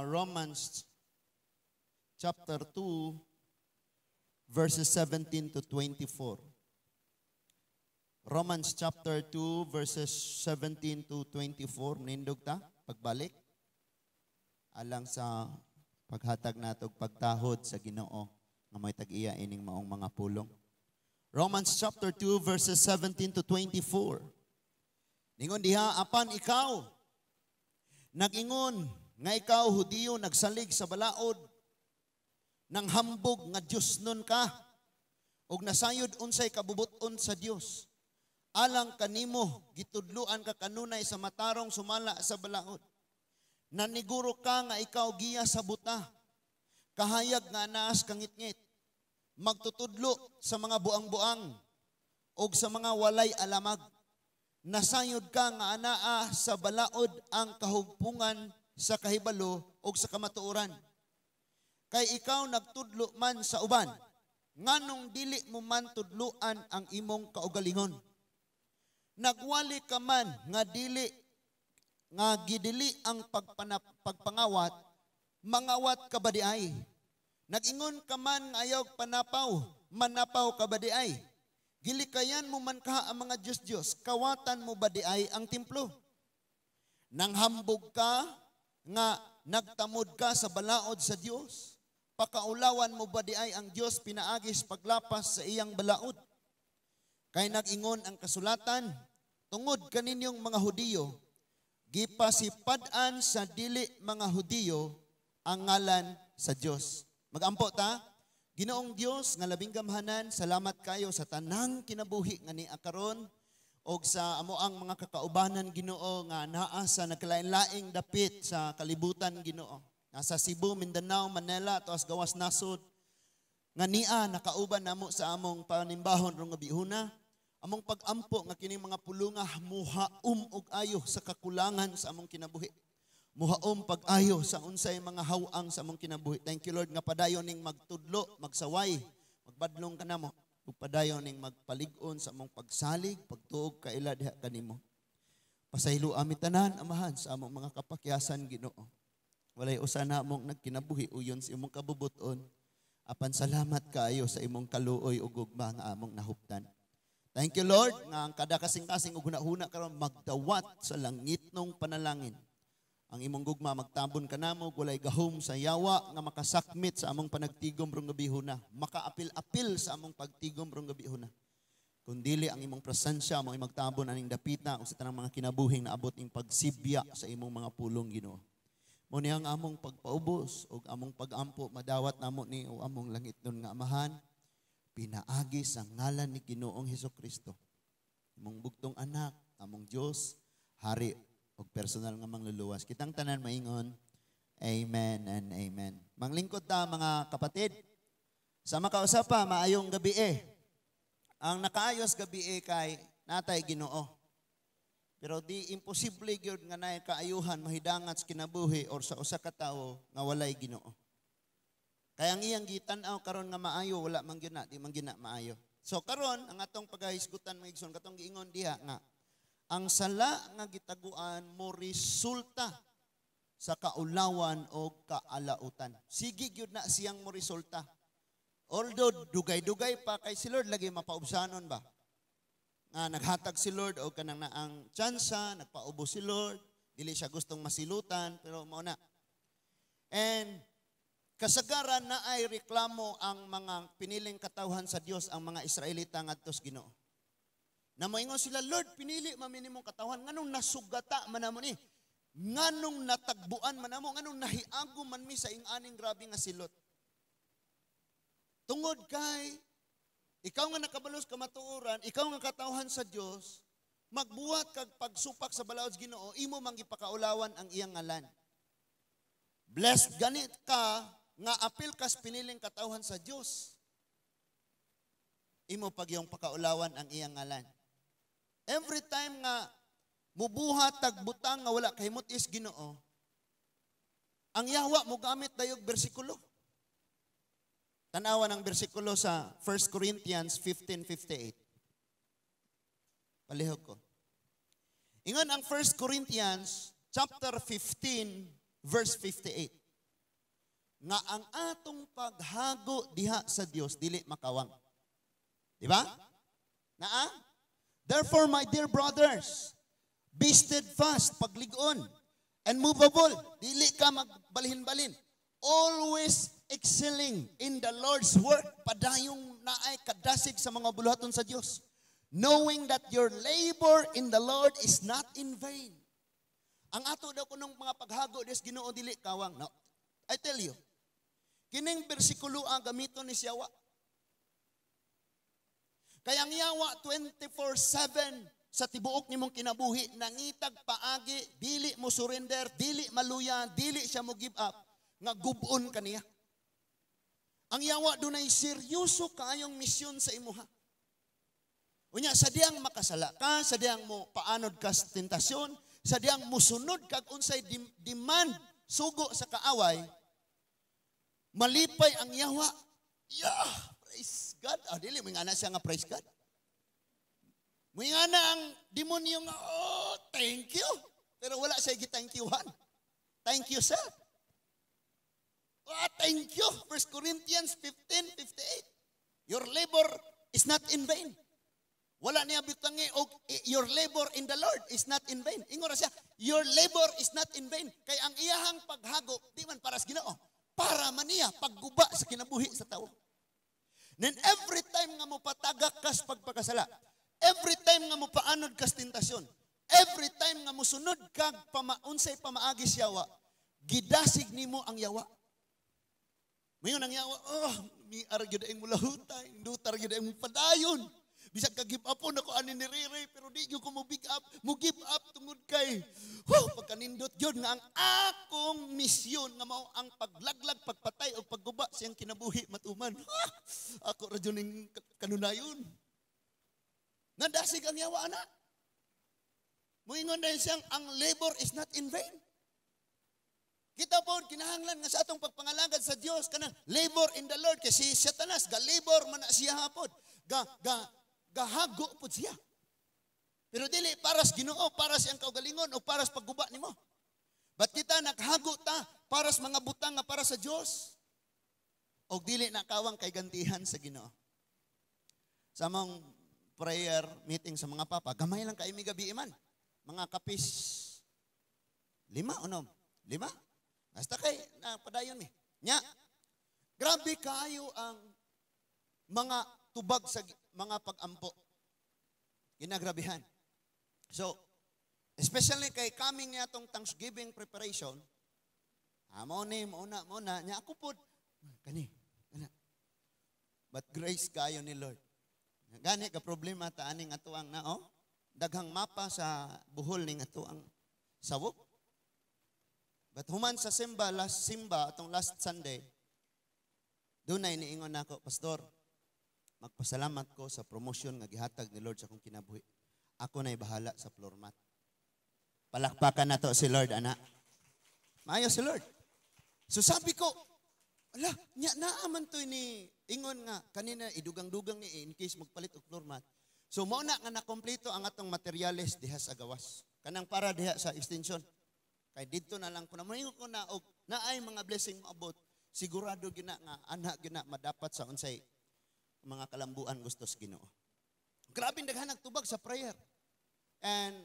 Romans chapter 2 verses 17 to 24. Romans chapter 2 verses 17 to 24. Nindog ta pagbalik alang sa paghatag nato og pagtahod sa Ginoo nga may tag-iya ining maong mga pulong. Romans chapter 2 verses 17 to 24. Ningon diha, "Apan ikaw nag-ingon nga ikaw Hudiyo, nagsalig sa balaod, nang hambog nga Dios nun ka ug nasayod unsay kabubut-on sa Dios. Alang kanimo gitudluan ka kanunay sa matarong sumala sa balaod. Naniguro ka nga ikaw giya sa buta. Kahayag nga naas kangitngit. Magtutudlo sa mga buang-buang ug sa mga walay alamag. Nasayod ka nga anaa sa balaod ang kahugpungan sa kahibalo ug sa kamatuoran. Kay ikaw nagtudlo man sa uban, nganong dili mo man tudluan ang imong kaugalingon? Nagwali ka man nga dili nga gidili ang pagpangawat, mangawat ka ba di ay? Nag-ingon ka man nga ayaw panapaw, manapaw ka ba di ay? Gilikayan mo man ka ang mga Diyos-Diyos, kawatan mo ba di ay ang templo? Nanghambog ka nga nagtamod ka sa balaod sa Dios, pakaulawan mo ba di ay ang Dios pinaagis paglapas sa iyang balaod? Kay nag-ingon ang kasulatan, tungod kaninyong mga Hudiyo, gipasipad-an sa dili mga Hudiyo ang ngalan sa Dios." Magampo ta. Ginoong Dios nga labing gamhanan, salamat kayo sa tanang kinabuhi nga nia karon og sa amo ang mga kakaubanan, Ginoo, nga naa sa nagkalain-laing dapit sa kalibutan, Ginoo. Nasa Cebu, Mindanao, Manila, tuas gawas nasod nga nia nakauban namo sa among panimbahon rong gabihuna. Among pag-ampo nga kining mga pulunga muhaom og ayo sa kakulangan sa among kinabuhi. Muhaom pag-ayo sa unsay mga hawang sa among kinabuhi. Thank you, Lord, nga padayon ning magtudlo, magsaway, magbadlong kanamo ug padayon ning magpalig-on sa among pagsalig, pagtuog kaila diha kanimo. Pasaylo ami tanan, Amahan, sa among mga kapakyasan, Ginoo. Walay usa na among nagkinabuhi uyon sa imong kabubuton. Apan salamat kaayo sa imong kaluoy ug gugma nga among nahuptan. Thank you, Lord, nga ang kada kasing-kasing ug hunahuna karon magdawat sa langitnong panalangin. Ang imong gugma magtabon kanamo, walay gahom sa yawa nga makasakmit sa among panagtigom rong gabihuna, makaapil-apil sa among pagtigom rong gabihuna. Kung dili ang imong presensya mo magtabon aning dapita ug sa tanang mga kinabuhing naabot ning pagsibya sa imong mga pulong, Ginoo. Mo ni ang among pagpaubos ug among pagampo, madawat namo ni o among langitnon nga Amahan, pinaagi sa ngalan ni Ginoong Hesukristo. Imong bugtong anak, among Dios, Hari ug personal nga mangluluwas. Kitang tanan maingon, "Amen and amen." Manglingkod ta, mga kapatid. Sa makausap pa, maayong gabi eh. Ang nakaayos gabi eh kay natay Ginoo. Pero di imposible gyud nga naay kaayuhan mahidangat sa kinabuhi or sa usa ka tawo nga walay Ginoo. Kaya ang iyang gitan-aw karon nga maayo, wala man gyud na, di man gyud na maayo. So karon ang atong pagahisgutan, mga igsoon, katong giingon diha nga ang sala nga gitaguan mo resulta sa kaulawan o kaalautan. Sige gyud na siyang mo resulta. Although dugay-dugay pa, kay si Lord lagi mapaubsanon ba? Nga naghatag si Lord og kanang naang tsansa, nagpaubos si Lord, dili siya gustong masilutan, pero mao na. And kasagaran na ay reklamo ang mga piniling katawhan sa Dios, ang mga Israelita ngadto sa Ginoo. Na moingon sila, "Lord, pinili man mi nimong katawhan, nganong nasugata man namo ni? Nganong natagbuan man namo? Nganong nahiago man mi sa ing-aning grabe nga silot?" Tungod kay ikaw nga nakabalos kamatuoran, ikaw nga katawhan sa Dios, magbuhat kag pagsupak sa balaod sa Ginoo, imo man gipakaulawan ang iyang ngalan. Blessed ganit ka nga apil kas piniling katawhan sa Dios. Imo pagyong pakaulawan ang iyang ngalan. Every time nga mubuhat tag butang nga wala kahimot is Ginoo, ang yawa mo gamit dayog bersikulo. Tanawan ang bersikulo sa 1 Corinthians 15:58. Palihog ko. Ingon ang 1 Corinthians chapter 15 verse 58. Nga ang atong paghago diha sa Dios dili makawang. Di ba? Naa? "Therefore, my dear brothers, be steadfast," pagligon, "and movable." Dili ka magbalhin-balin. "Always excelling in the Lord's work." Padayong naay kadasig sa mga buluhaton sa Dios. "Knowing that your labor in the Lord is not in vain." Ang ato daw kunong mga paghago Dios Ginoo dili kawang. No, I tell you, kining bersikulo ang gamiton ni siyawa. Kaya ang yawa 24/7 sa tibuok nimong kinabuhi nangitag paagi dili mo surrender, dili maluya, dili siya mo give up, nga gubon kaniya. Ang yawa dunay seryoso kaayong misyon sa imuha. Unya sa diyang makasala ka, sa diyang mo paanod ka sa tentasyon, sa diyang musunod kag unsay demand, sugo sa kaaway, malipay ang yawa. Yeah, praise God. Ah, dili mo nga siya nga praise God. Muingana ang demonyo nga, "Oh, thank you." Pero wala siya gi-thank youhan. "Thank you, sir." "Oh, thank you." 1 Corinthians 15:58. "Your labor is not in vain." Wala niya bitangi og "Your labor in the Lord is not in vain." Ingon ra siya, "Your labor is not in vain." Kay ang iyahang paghago, di man para sa Ginoo, para man niya pagguba sa kinabuhi sa tao. Then every time nga mo patagak kas pagpakasala, every time nga mo paanod kas tentasyon, every time nga mosunod kag unsay pamaagi sa yawa, gidasig nimo ang yawa. Mayon ang yawa, "Oh, miar gyud ang mulahutay, dutar gyud ang padayon. Bisag ka give up po nako ani ni Rere, pero di gyud ko mo big up, mo give up tungod kay, huh, pagkanindot gyud nga ang akong misyon nga mao ang paglaglag, pagpatay o pagguba siyang kinabuhi matuman. Ha, ako ra jud ning kanunayon." Nadasig ang yawa ana. Muingon din siyang ang labor is not in vain. Kita po, kinahanglan nga sa atong pagpangalagad sa Dios kanang labor in the Lord kasi si Satanas ga labor man na siya hapon. Ga ga gahago pud siya. Pero dili para sa Ginoo, para sa iyang kaugalingon o para sa pagguba nimo. But kita naghago ta para sa mga butang nga para sa Dios. Og dili na kawang kay gantihan sa Ginoo. Sa among prayer meeting sa mga papa, gamay lang kay mi gabi man. Mga kapis lima o no? Lima? Basta kay na padayon mi. Nya, grabe kayo ang mga tubag sa mga pag-ampo. Ginagrabihan. So, especially kay coming niya tong Thanksgiving preparation, mo ni, mo na, mo na, nya ako pod, kani, kana. But grace kayo ni Lord. Gani ka problema ta aning atuang na oh, daghang mapa sa buhol ning atuang sawok. But human sa simba, last simba, atong last Sunday, dunay niingon nako, "Pastor, magpasalamat ko sa promotion nga gihatag ni Lord sa akong kinabuhi. Ako na'y bahala sa floor mat." Palakpakan nato si Lord, ana. Maayo si Lord. So sabi ko, ala, nya naa man to ni ingon nga kanina idugang-dugang ni in case magpalit og floor mat. So mao na nga nakompleto ang atong materyales diha sa gawas. Kanang para diha sa extension. Kay didto na lang ko na moingon ko na og naay mga blessing maabot, sigurado gyud na nga ana gyud na madapat sa unsay mga kalambuan gusto sa Ginoo. Grabe daghan tubag sa prayer. And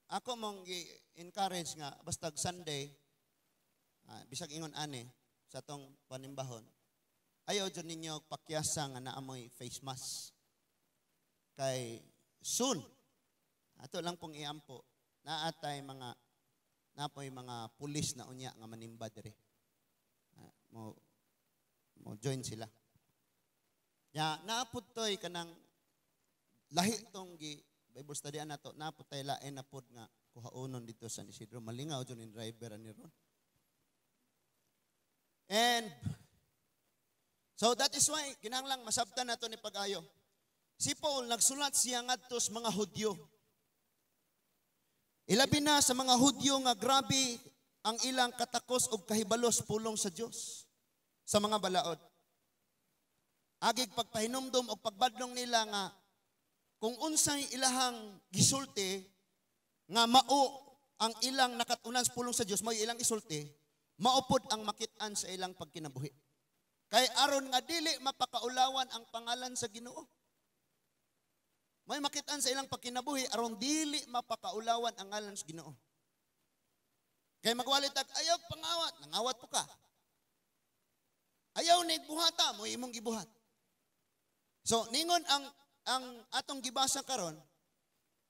ako mong gi-encourage nga basta Sunday, bisag ingon ani sa tong panimbahon, ayaw jud ninyo pakyasa nga naamoy face mask. Kay soon, ato lang pong iampo, naatay mga napoy mga pulis na unya nga manimba dire. Mo mo join sila. Ya, naapod toy kanang lahi tong gi Bible study nato, naapod tay lain na pod nga kuhaonon dito sa San Isidro. Malingaw jud ni driver ani ron. And so that is why kinahanglang masabtan nato ni pag-ayo. Si Paul nagsulat siya ngadto sa mga Hudyo. Ilabi na sa mga Hudyo nga grabe ang ilang katakos og kahibalos pulong sa Dios sa mga balaod. Agig pagpahinumdom og pagbadlong nila nga kung unsay ilahang gisulti nga mao ang ilang nakatunan sa pulong sa Dios, mao ilang isulti. Mao pod ang makit-an sa ilang pagkinabuhi. Kay aron nga dili mapakaulawan ang pangalan sa Ginoo. May makitaan sa ilang pagkinabuhi aron dili mapakaulawan ang ngalan sa Ginoo. Kay magwalit tag ayaw pangawat, nangawat po ka. Ayaw ni buhata mo imong gibuhat. So ningon ang atong gibasa karon,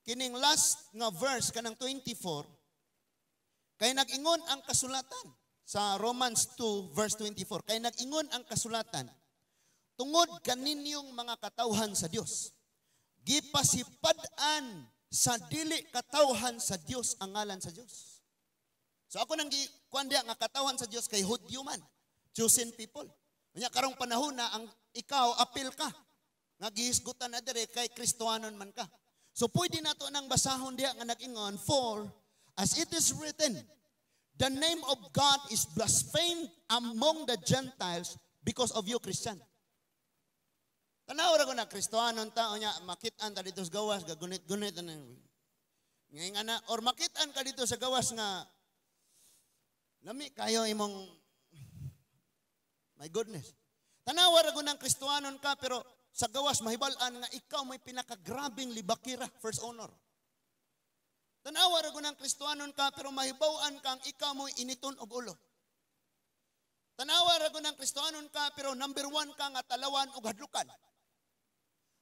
kining last nga verse kanang 24, kay nag-ingon ang kasulatan sa Romans 2 verse 24, kay nag-ingon ang kasulatan, "Tungod kaninyong mga katawhan sa Dios, gipasipad-an sa dili katawhan sa Dios ang ngalan sa Dios." So ako nang gi kuan diha nga katawhan sa Dios kay Hudyo man, chosen people. Unya karong panahon na ang ikaw apil ka nga gihisgutan na dire kay Kristohanon man ka. So pwede nato nang basahon diha nga nag-ingon, "For as it is written, the name of God is blasphemed among the Gentiles because of you, Christian." Tanaw ra ko na Kristohanon ta, unya makit-an ta dito sa gawas gagunit-gunit ano. Ngayon nga na or makit-an ka dito sa gawas nga lami kayo imong, my goodness. Tanawa ra ng Kristohanon ka, pero sa gawas mahibal-an nga ikaw may pinakagrabing libakira, first honor. Tanawa ra ng Kristohanon ka, pero mahibaw-an kang ikaw mo initon og ulo. Tanawa ra ng Kristohanon ka, pero number one ka nga talawan og hadlukan.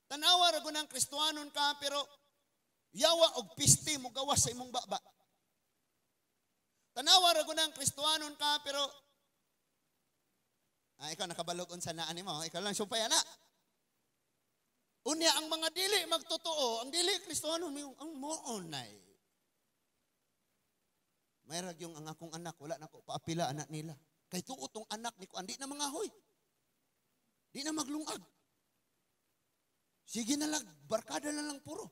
Tanawa ra ng Kristohanon ka, pero yawa og piste mo gawas sa imong baba. Tanawa ra ng Kristohanon ka, pero ikaw nakabalog unsa na ani mo, ikaw lang sumpay ana. Unya ang mga dili magtotoo, ang dili Kristohanon, ang moonay. May yung ang akong anak, wala na ko paapila anak nila. Kay tuo tong anak ni ko, di na mga hoy. Di na maglungag. Sige na lang, barkada na lang puro.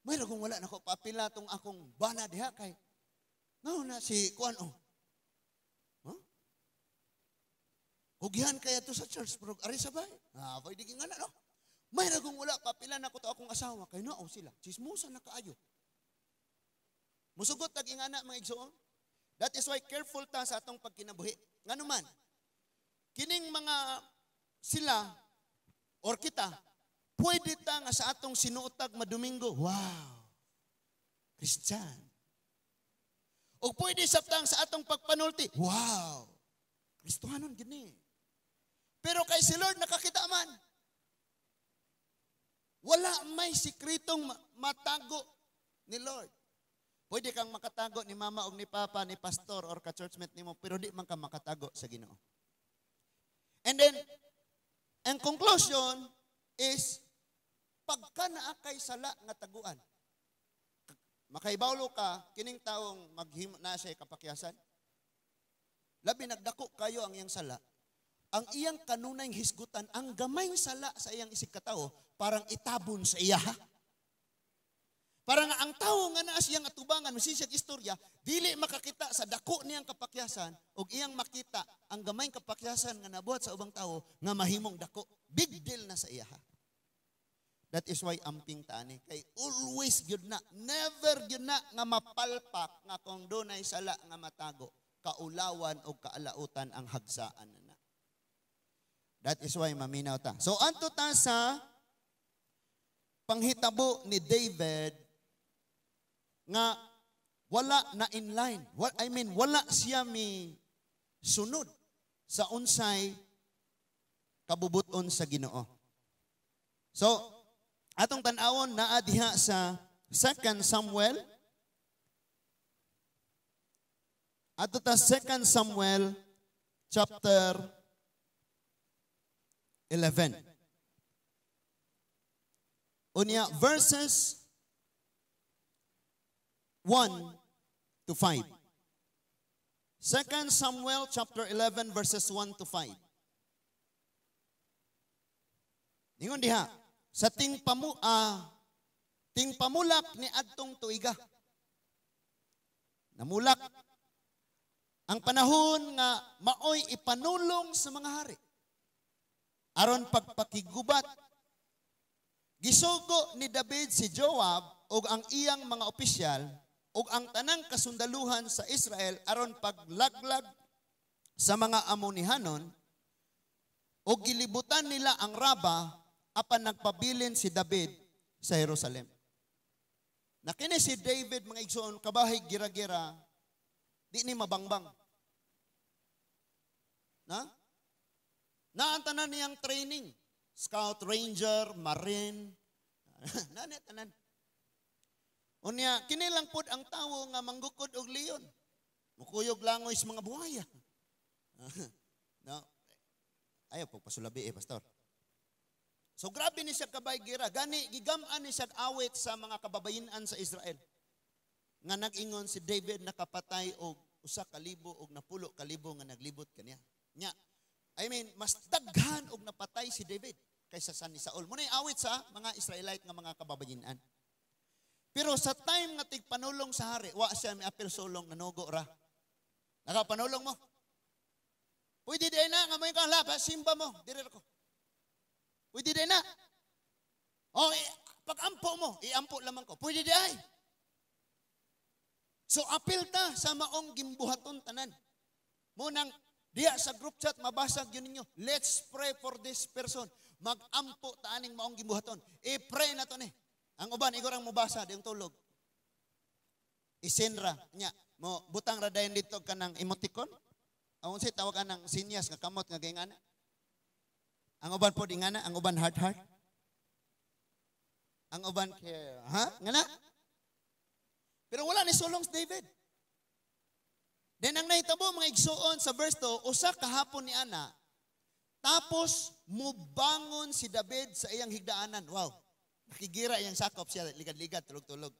May kung wala na ko paapila tong akong bana diha kay no na si kuan oh. Huh? Hugihan kaya to sa church pero ari sabay. Ah, pwede nga na no. May kung wala papila na ko to akong asawa kay nao sila. Chismosa na kaayo. Musugot tag ingana, mga igsoon. That is why careful ta sa atong pagkinabuhi. Ngano man, kining mga sila or kita, pwede ta nga sa atong sinuotag madomingo, wow, Christian. O pwede sabtang sa atong pagpanulti, wow, Kristohanon gini. Pero kay si Lord nakakita man. Wala may sikretong matago ni Lord. Pwede kang makatago ni mama o ni papa, ni pastor or ka-churchmate nimo, pero di man ka makatago sa Ginoo. And then, ang conclusion is, pagka naa kay sala nga taguan, makaibawlo ka, kining taong maghimo na siya kapakyasan, labi nagdako kayo ang iyang sala, ang iyang kanunay hisgutan, ang gamayng sala sa iyang isig katao, parang itabon sa iya. Para nga ang tao nga naa siyang atubangan, masisiyag istorya, dili makakita sa dako niyang kapakyasan ug iyang makita ang gamayng kapakyasan nga nabuhat sa ubang tao nga mahimong dako. Big deal na sa iya. That is why amping tani kay always gyud na, never gyud na nga mapalpak nga kung dunay sala nga matago, kaulawan o kaalautan ang hagsaan na. That is why maminaw ta. So anto ta sa panghitabo ni David nga wala na in line. What I mean, wala siya mi sunod sa unsay kabubuton sa Ginoo. So, atong tan-awon naa diha sa 2 Samuel. Ato ta 2 Samuel chapter 11. Unya verses 1 to 5. 2 Samuel chapter 11 verses 1 to 5. Ningon diha, sa ting pamulak ni adtong tuiga. Namulak ang panahon nga maoy ipanulong sa mga hari. Aron pagpakigubat, gisugo ni David si Joab ug ang iyang mga opisyal. ug ang tanang kasundaluhan sa Israel aron paglaglag sa mga Amonihanon, ug gilibutan nila ang Raba, apan nagpabilin si David sa Jerusalem. Na kini si David, mga igsoon, kabahi gira-gira, di ni mabangbang. Na? Naa tanan niyang training. Scout, Ranger, Marine. Naa niya tanan. Unya, kini lang pod ang tawo nga manggukod og leon. Mukuyog langoy sa mga buhaya. No? Ayaw po pasulabi eh, pastor. So grabe ni siya kabay gira. Gani, gigam-an ni siya awit sa mga kababayinan sa Israel. Nga nag-ingon si David nakapatay og 1,000 og 10,000 nga naglibot kaniya. Nya, I mean, mas daghan og napatay si David kaysa sa ni Saul. Muna awit sa mga Israelite nga mga kababayinan. Pero sa time nga tigpanulong sa hari, wa siya miapil sulong, nanugo ra. Nakapanulong mo. Pwede din na, nga may kalaba, simba mo, dire ko. Pwede din na. O, pag-ampo mo, iampo lamang ko. Pwede di ay. So, apil ta sa maong gimbuhaton tanan. Munang, diya sa group chat, mabasag yun ninyo. Let's pray for this person. Mag-ampo ta aning maong gimbuhaton. I-pray na to ni. Ang uban, igor ang mubasa, di ang tulog. Isenra. Nya, mo, butang ra dayon dito ka ng emoticon. Ang unsay tawag ng sinyas nga kamot nga gayngana. Ang uban po di ngana, ang uban heart heart. Ang uban care, ha? Ngana? Pero wala ni sulong si David. Then ang nahitabo, mga igsuon, sa verse 2, usa kahapon ni ana, tapos mubangon si David sa iyang higdaanan. Wow. Nakigira iyang sakop siya, ligad-ligad, tulog-tulog.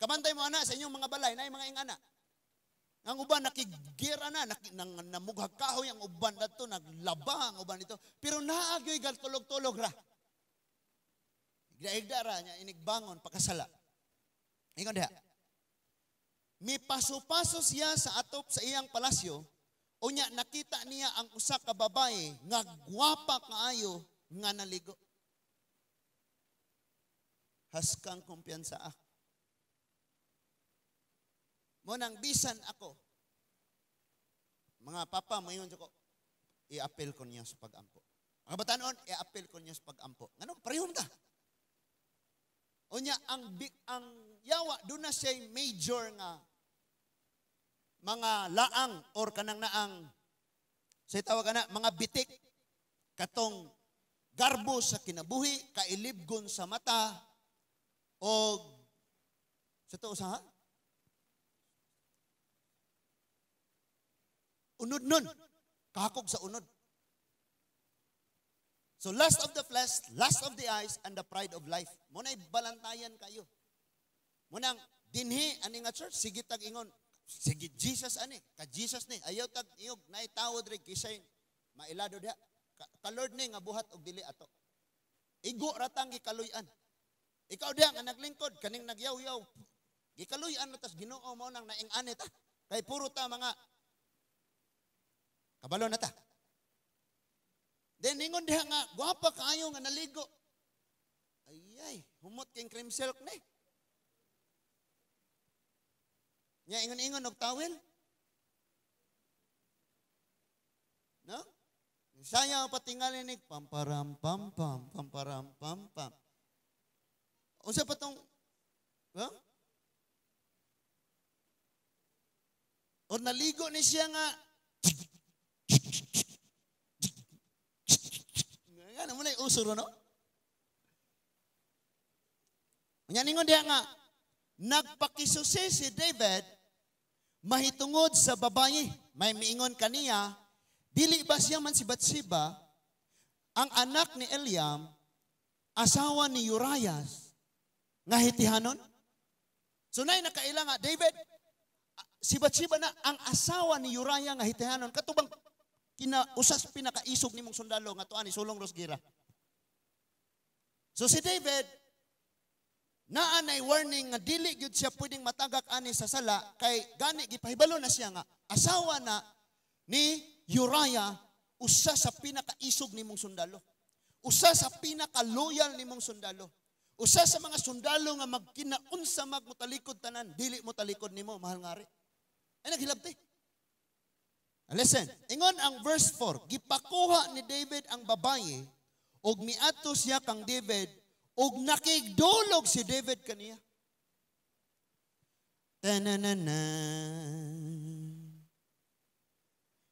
Kabantay mo ana sa inyong mga balay, na mga ingana. Ang uban nakigira na, namughag kahoy ang uban dato, naglaba ang uban dito. Pero naagyoy gal tulog-tulog ra. Higda-higda ra niya inigbangon pakasala. Ingon diha. Mipaso-paso siya sa atop sa iyang palasyo, unya nakita niya ang usa ka babae nga gwapa kaayo nga naligo. Haskang kumpiyansa ah. Mo nang bisan ako, mga papa, mayon ko, i-appeal ko niya sa pag-ampo. Mga batanon, i-appeal ko niya sa pag-ampo. Ngano, parehon ka. Unya, ang yawa, doon na siya major nga mga laang or kanang naang, sa tawag na, mga bitik, katong garbo sa kinabuhi, kailibgon sa mata, o sa to usaha? Unod nun. Kahakog sa unod. So lust of the flesh, lust of the eyes, and the pride of life. Muna'y balantayan kayo. Munang dinhi, ani nga church, sige tag ingon, sige Jesus ani, ka Jesus ni, ayaw tag iyog, naitawo diri kisay mailado diha. Ka Lord ni nga buhat og dili ato. Igo ratang gikaluy-an. Ikaw diha nga naglingkod, kaning nagyaw-yaw, gikaluy-an na tas Ginoo mo nang naing-ani ta. Kay puro ta mga kabalo na ta. Then ingon diha nga gwapa kaayo nga naligo. Ayay, humot kay cream silk ni. Nya ingon-ingon og tawel. No? Sayaw patingali ni pamparam pam pam pamparam pam pam. Unsa pa tong, ha? Or naligo ni siya nga nga mo na uso ro, no? Nya ningon diha nga nagpakisusi si David mahitungod sa babayi. May miingon kaniya, dili ba siya man si Bathsheba, ang anak ni Eliam, asawa ni Urias, nga hitihanon? So nay nakaila nga David, si Bathsheba na ang asawa ni Uriah nga hitihanon, katubang kinausas pinakaisog nimong sundalo nga tuan ni sulong rosgira. So si David naa nay warning nga dili gyud siya pwedeng matagak ani sa sala kay gani gipahibalo na siya nga asawa na ni Uriah, usa sa pinakaisog nimong sundalo, usa sa pinaka-loyal nimong sundalo, Usa sa mga sundalo nga magkinaunsa magmutalikod tanan, dili mo talikod nimo, mahal nga hari. Ay naghilabti. Listen, ingon ang verse 4, gipakuha ni David ang babaye ug miadto siya kang David ug nakigdulog si David kaniya. Tananana.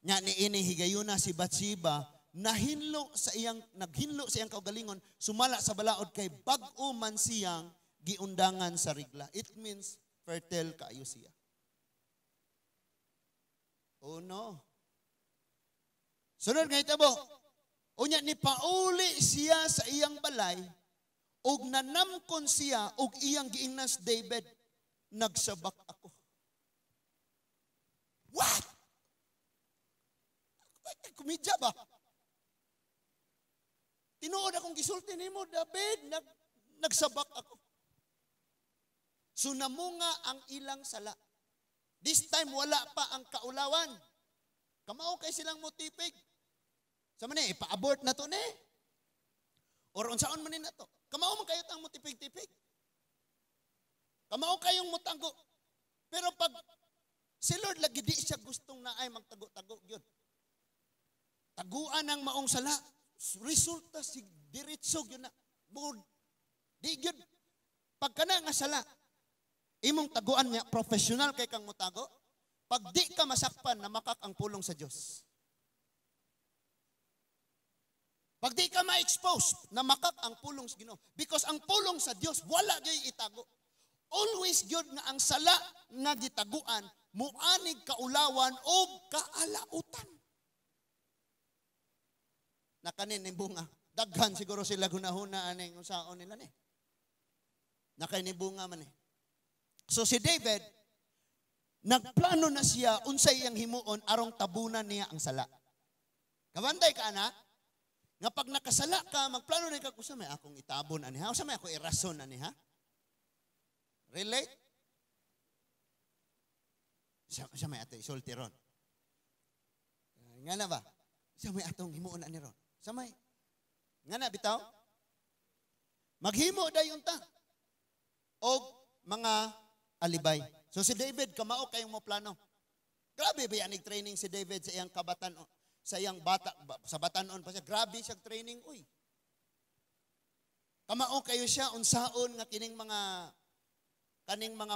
Nya ni ini higayuna si Bathsheba nahinlo sa iyang naghinlo sa iyang kaugalingon sumala sa balaod kay bag-o man siyang giundangan sa regla. It means fertile kaayo siya. Oh no. Sunod nga itabo. Unya ni pauli siya sa iyang balay ug nanamkon siya ug iyang giingnan si David, "Nagsabak ako." What? Komedya ba? Tinuod akong gisulti nimo, David, nagsabak ako. So namunga ang ilang sala. This time wala pa ang kaulawan. Kamao kay silang motipig. Sa man ni, ipa-abort na to ni. Or unsaon man ni na to. Kamao man kayo tang motipig-tipig. Kamao kayong motago. Pero pag si Lord lagi di siya gustong naay magtago-tago gyud. Taguan ang maong sala. Resulta si diretso gyud na. Bud di gyud pag kana nga sala imong taguan niya, professional kay kang motago. Pag di ka masakpan, na makak ang pulong sa Dios. Pag di ka ma-expose, na makak ang pulong sa Ginoo. Because ang pulong sa Dios wala gyud itago. Always gyud nga ang sala nga gitaguan muanig kaulawan o kaalautan. Nakanin ni bunga. Daghan siguro sila hunahuna aning unsaon nila ni. Nakay ni bunga man eh. So si David, nagplano na siya unsay iyang himuon arong tabunan niya ang sala. Kabantay ka ana? Nga pag nakasala ka, magplano rin ka, usa may akong itabon ani ha? Usa may ako irason ani ha? Relate? Siya may ato isulti ron. Nga na ba? Siya may atong himuon ani ron. Sa may. Nga na bitaw? Maghimo dayon ta og mga alibay. So si David kamao kayong mo plano. Grabe ba yan training si David sa iyang kabatan, sa iyang bata, sa batanon pa siya. Grabe siya training uy. Kamao kayo siya unsaon nga kining mga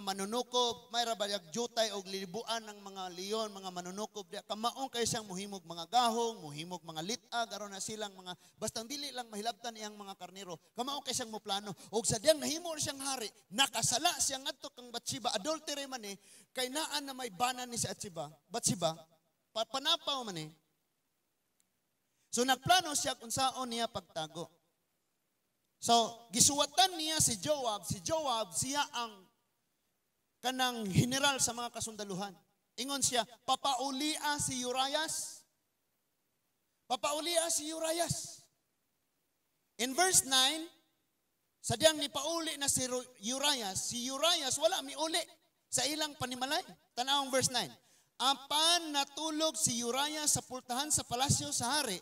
manunukob, may ra bayag jutay og libuan ng mga leon, mga manunukob diya. Kamaong kayo siyang muhimog mga gahong, muhimog mga litag, aron na silang mga bastang dili lang mahilabtan iyang mga karnero. Kamao kay siyang moplano. Og sa diyang nahimo siyang hari, nakasala siya ngadto kang Bathsheba, adultery man eh, kay naa na may bana ni si Bathsheba, Bathsheba, panapaw man eh. So nagplano siya kung saon niya pagtago. So gisuwatan niya si Joab, si Joab siya ang kanang general sa mga kasundaluhan. Ingon siya, "Papaulia si Urias. Papaulia si Urias." In verse 9, sa diyang nipauli na si Urias, si Urias wala miuli sa ilang panimalay. Tanawang verse 9. Apan natulog si Urias sa pultahan sa palasyo sa hari,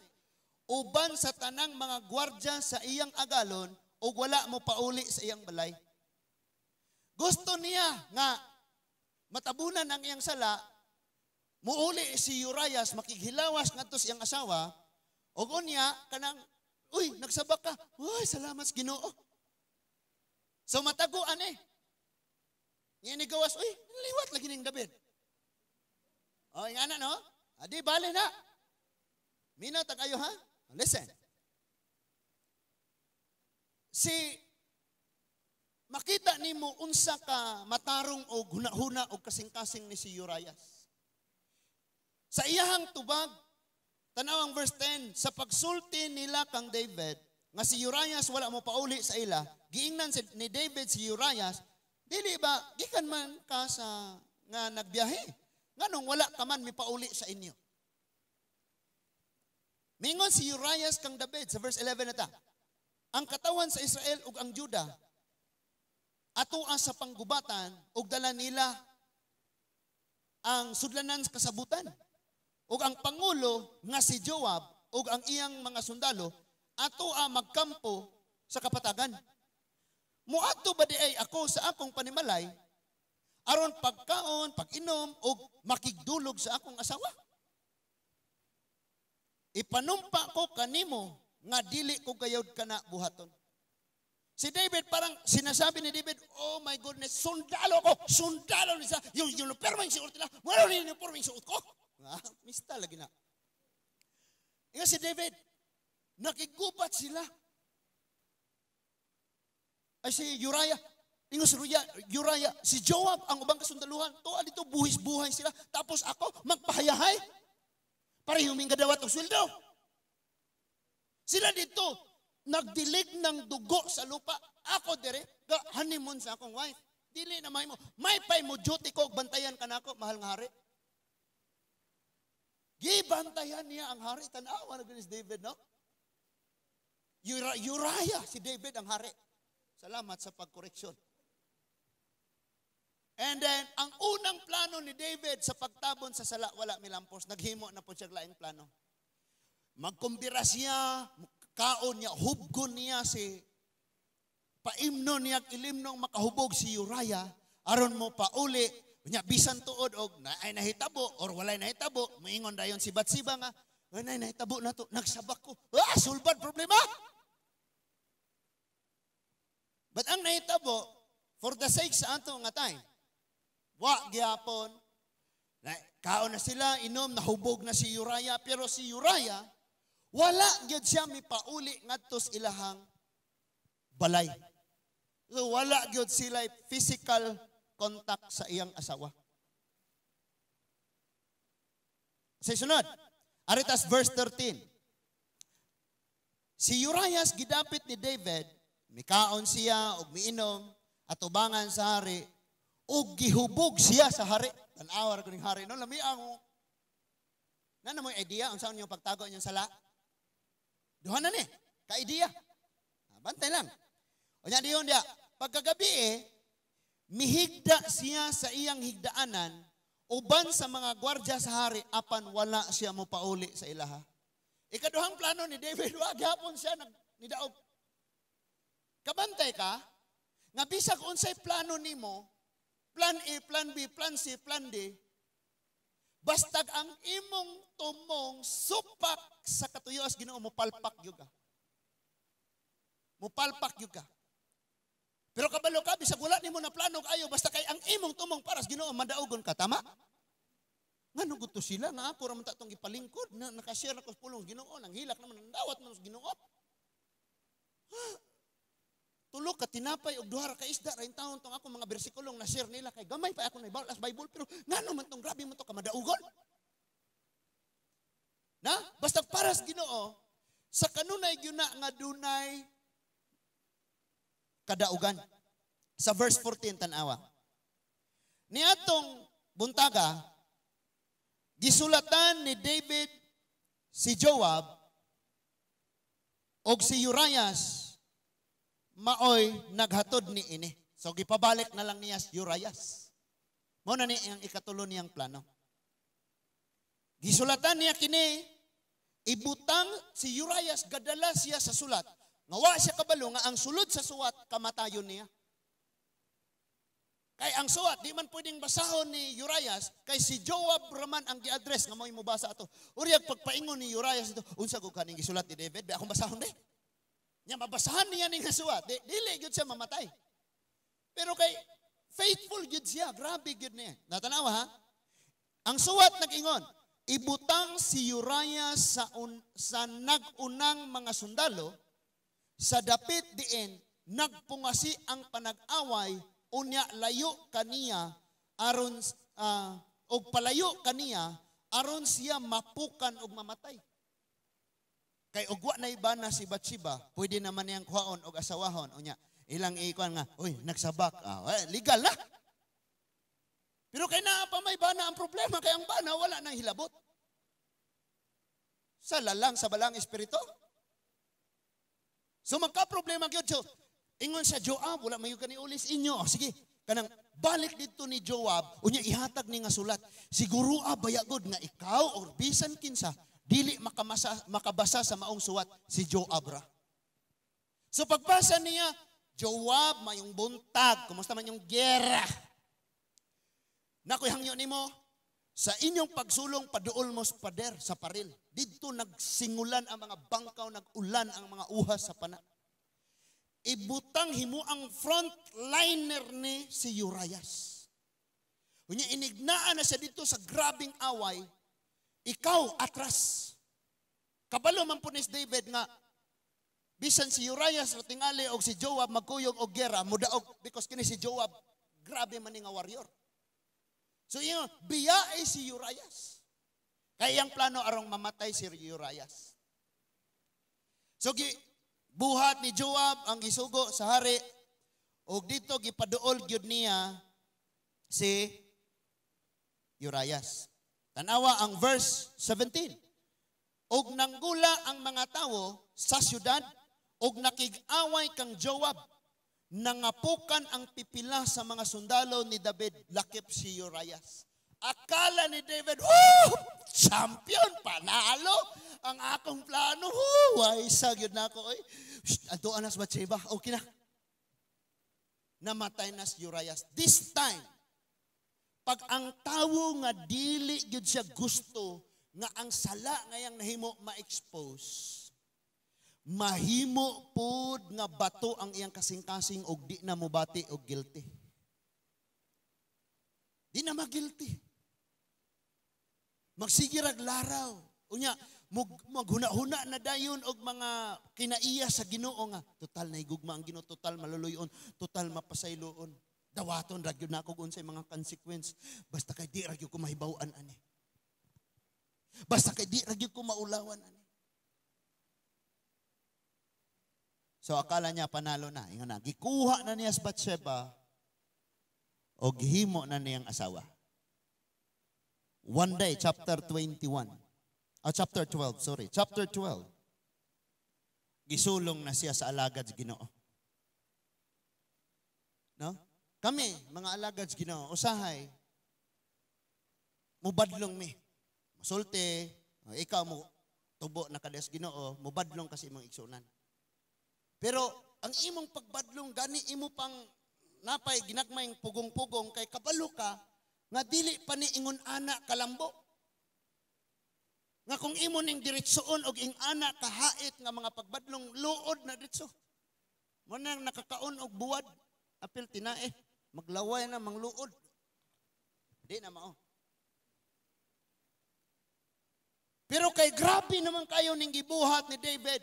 uban sa tanang mga gwardya sa iyang agalon, ug wala mo pauli sa iyang balay. Gusto niya nga matabunan ang iyang sala, muuli si Urias, makighilawas ngadto sa iyang asawa, ug unya kanang, "Uy, nagsabak ka. Uy, salamat sa Ginoo." So mataguan eh. Nga ni gawas, "Uy, liwat lagi ning David." O, nga na, no? Adi, bale na. Minaw tagayo ha? Listen. Si makita nimo unsa ka matarong og hunahuna og kasing-kasing ni si Urias. Sa iyahang tubag, tanaw ang verse 10, sa pagsulti nila kang David, nga si Urias wala mo pauli sa ila, giingnan ni David si Urias, "Dili ba, gikan man ka sa nga nagbiyahe? Nganong wala ka man mipauli sa inyo?" Mingon si Urias kang David sa verse 11 na ta, "Ang katawan sa Israel ug ang Juda, atoa sa panggubatan ug dala nila ang sudlanan sa kasabutan. Ug ang pangulo nga si Joab ug ang iyang mga sundalo atoa magkampo sa kapatagan." Muadto ba diay ako sa akong panimalay aron pagkaon, pag-inom og makigdulog sa akong asawa? Ipanumpa ko kanimo nga dili ko gayod kana buhaton." Si David, parang sinasabi ni David, "Oh my goodness, sundalo ko, sundalo ni sa, yung uniforme yung suot nila, wala ni uniforme yung suot ko." Ah, mista lagi na. Inga si David, nakigubat sila. Ay, si Uriah, ingo si Uriah, Uriah, si Joab, ang ubang kasundaluhan, tuwa dito, buhis buhay sila. Tapos ako, magpahayahay. Pareho ming gadawat og sweldo. Sila dito, nagdilig ng dugo sa lupa. Ako dire, ga honeymoon sa akong wife. Dili na may mo. May pay mo duty ko, bantayan ka nako, mahal nga hari. Gibantayan niya ang hari. Tanawa na si David, no? Uriah, si David ang hari. Salamat sa pagkoreksyon. And then, ang unang plano ni David sa pagtabon sa sala, wala milampos. Naghimo na po siya laing plano. Magkumbira siya, kaon niya, hubgon niya si, paimno niya, ilimnong makahubog si Uriah, aron mo pauli, nya bisan tuod og na ay nahitabo or walay nahitabo, moingon dayon si Batseba nga, "Ay, nahitabo na to, nagsabak ko." Ah, sulbad problema. But ang nahitabo, for the sake sa ato nga time, wa gyapon, na, kaon na sila, inom, nahubog na si Uriah, pero si Uriah, wala gyud siya mipauli ngadto sa ilahang balay. So wala gyud sila physical contact sa iyang asawa. Sa sunod, aritas verse 13. Si Urias gidapit ni David, mikaon siya og miinom atubangan sa hari ug gihubog siya sa hari. Tan-awa ra kuning hari no, lami ang nana mo idea unsa inyong pagtago inyong sala. Duha na ni, ka-idea. Bantay lang. Unya diyon dia, pagkagabi mihigda siya sa iyang higdaanan uban sa mga gwardiya sa hari apan wala siya mopauli sa ilaha. Ikaduhang plano ni David, wa gyapon siya nidaog. Kabantay ka nga bisag unsay plano nimo, plan A, plan B, plan C, plan D, bastag ang imong tumong supak sa katuyos Ginoo, mopalpak gyud ka. Mopalpak gyud ka. Pero kabalo ka, bisag wala nimo na plano ayo, basta kay ang imong tumong para sa Ginoo, madaogon ka, tama? Ngano gusto sila nga ako ra man ta tong gipalingkod na nakashare ako sa pulong Ginoo, nang hilak naman ang dawat man sa Ginoo. Tulo ka tinapay og duha ra ka isda ra taon tong ako mga bersikulong na share nila kay gamay pa ako na as Bible, pero ngano man tong grabe man to ka madaugon. Na basta para sa Ginoo sa kanunay gyud na nga dunay kadaugan. Sa verse 14 tan-awa. Niadtong buntaga gisulatan ni David si Joab og si Urias maoy naghatod ni ini. So gipabalik na lang niya si Urias. Mao na ni ang ikatulo niyang plano. Gisulatan niya kini, ibutang si Urias, gadala siya sa sulat. Nga wa siya kabalo nga ang sulod sa suwat kamatayon niya. Kay ang suwat di man pwedeng basahon ni Urias kay si Joab raman ang gi-address nga mo'y mobasa ato. Uryag pagpaingon ni Urias ito, unsa ko kaning gisulat ni David, di akong basahon di. Nya mabasahan niya ning suwat, di, dili gyud siya mamatay. Pero kay faithful gyud siya, grabe gyud niya. Natanawa ha? Ang suwat nag-ingon, ibutang si Uriah sa nag-unang mga sundalo sa dapit diin nagpungasi ang panag-away, unya layo kaniya aron og palayo kaniya aron siya mapukan og mamatay. Kay og wa na iba na si Bathsheba, pwede naman niyang kuhaon og asawahon. Unya ilang ikuan nga, uy, nagsabak, legal na. Pero kay naa pa may bana ang problema, kay ang bana wala nang hilabot. Sa lalang sa balang espiritu. So magka-problema gyud. So ingon sa Joab, wala mayo kani ulis inyo. O, sige, kanang balik dito ni Joab, unya ihatag ni nga sulat. Siguro baya gud nga ikaw or bisan kinsa dili makabasa sa maong suwat, si Joab ra. So pagbasa niya, Joab, mayong buntag, kumusta man yung gera? Nakoy hangyo nimo, sa inyong pagsulong paduol mo sa pader, sa paril. Didto nagsingulan ang mga bangkaw, nag-ulan ang mga uhas sa pana. Ibutang himo ang frontliner ni si Urias. Unya inignaan na siya dito sa grabing away, ikaw atras. Kabalo man po ni David nga bisan si Urias ra tingali og si Joab magkuyog og gera mudaog because kini si Joab grabe man ni nga warrior. So ingon, biyae si Urias. Kay iyang plano arong mamatay si Urias. So gi buhat ni Joab ang gisugo sa hari og dito gipaduol gyud niya si Urias. Tanawa ang verse 17. Og nanggula ang mga tawo sa syudad og nakig-away kang Joab. Nangapukan ang pipila sa mga sundalo ni David lakip si Urias. Akala ni David, "Woo! Champion, panalo! Ang akong plano, woo! Way, sa gyud na ako, oy. Shh, adtoan na sa Bathsheba, okay na." Namatay na si Urias. This time, pag ang tawo nga dili gyud siya gusto nga ang sala ngayang nahimo ma-expose, mahimo pod nga bato ang iyang kasing-kasing og di na mobati og guilty. Di na magilty. Magsige rag laraw. Unya, maghuna-huna na dayon og mga kinaiya sa Ginoo nga total na higugma ang Ginoo, total maluluyon, total mapasayloon. Dawaton ra gyud nako unsay mga consequence basta kay di ra gyud ko mahibaw-an ani. Basta kay di ra gyud ko maulawan ani. So akala niya panalo na. Ingon na, gikuha na niya si Bathsheba o gihimo na niyang asawa. One day, chapter 21. Chapter 12, sorry. Chapter 12. Gisulong na siya sa alagad sa Ginoo. No? Kami, mga alagad sa Ginoo, usahay, mubadlong mi. Musulti, ikaw mo tubo na kades Ginoo, mubadlong kasi imong igsunan. Pero ang imong pagbadlong gani imo pang napay ginagmayng pugong-pugong kay kabalo ka nga dili pa ni ingon ana kalambo. Nga kung imo ning diretsoon og ing ana kahait nga mga pagbadlong luod na diretso. Mo nang nakakaon og buwad apil tinae maglaway na mangluod. Di na mao. Pero kay grabe naman kayo ning gibuhat ni David.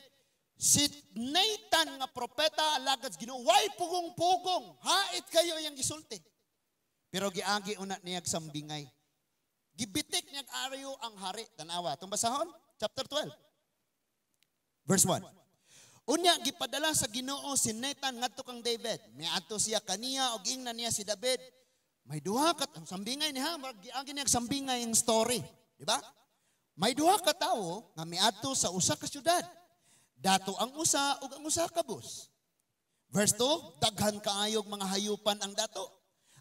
Si Nathan nga propeta alagad sa Ginoo, way pugong-pugong, hait kayo iyang gisulti. Pero giagi una niyag sambingay. Gibitik niyag aryo ang hari. Tanawa, itong basahon, chapter 12. Verse 1. Unya gipadala sa Ginoo si Nathan ngadto kang David. Miadto siya kaniya og ingnan niya si David. May duha ka sambingay niya, giagi niyag sambingay ang story, di ba? May duha ka tawo nga miadto sa usa ka syudad. Dato ang usa ug ang usa ka bus. Verse 2, daghan kaayog mga hayupan ang dato.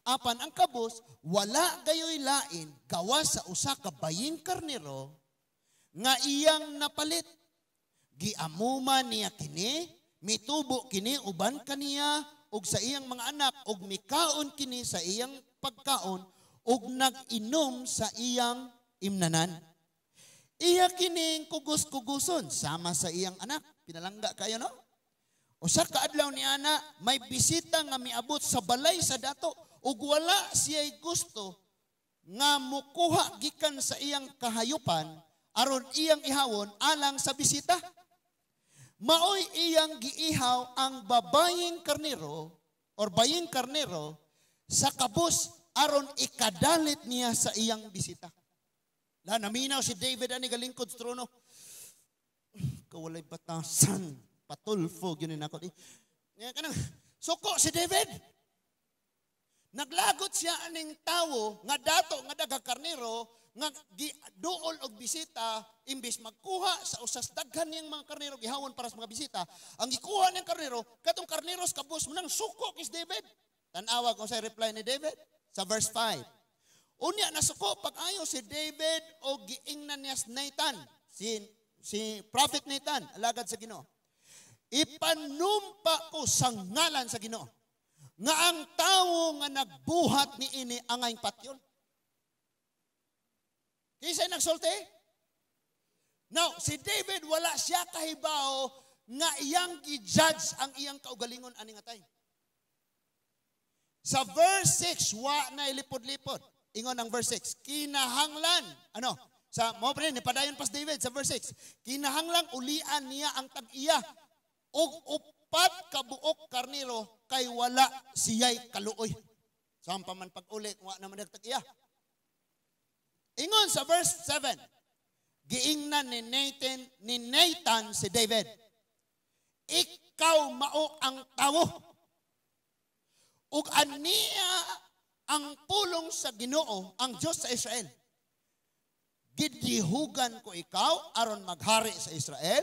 Apan ang kabus, wala gayoy lain gawas sa usa ka baying karnero nga iyang napalit. Giamuman niya kini, mitubo kini uban kaniya ug sa iyang mga anak ug mikaon kini sa iyang pagkaon ug nag-inom sa iyang imnanan. Iya kining kugos-kuguson sama sa iyang anak. Pinalangga kayo, no? Usa ka adlaw ni ana, may bisita nga miabot sa balay sa dato ug wala siya'y gusto nga mukuha gikan sa iyang kahayupan aron iyang ihawon alang sa bisita. Maoy iyang giihaw ang babayeng karnero or bayeng karnero sa kabus aron ikadalit niya sa iyang bisita. La naminaw si David ani galingkod sa trono. Kawalay batasan, patulfo gyud nako. Nga kanang suko si David. Naglagot siya aning tawo nga dato nga daghang karnero nga giduol og bisita imbes magkuha sa usas daghan niyang mga karnero gihawon para sa mga bisita. Ang gikuha niyang karnero katong karnero sa kabus nang suko kis David. Tan-awa kung sa reply ni David sa verse 5. Unya nasuko pag-ayo si David o giingnan niya si Nathan, si Prophet Nathan, alagad sa Ginoo. Ipanumpa ko sa ngalan sa Ginoo nga ang tawo nga nagbuhat ni ini angay patyon. Kinsa nagsulti? Now, si David, wala siya kahibaw nga iyang gi-judge ang iyang kaugalingon ani nga time. Sa verse 6, wa na ilipod-lipod. Ingon ang verse 6, kinahanglan, ano, sa mo pa rin, padayon pas David sa verse 6, kinahanglan ulian niya ang tag-iya og 4 ka buok karniro kay wala siya'y kaluoy. Saan pa man pag-uli, wa naman nagtag-iya. Ingon sa verse 7, giingnan ni Nathan si David, "Ikaw mao ang tawo. Ug aniya ang pulong sa Ginoo, ang Dios sa Israel: Gidihugan ko ikaw aron maghari sa Israel,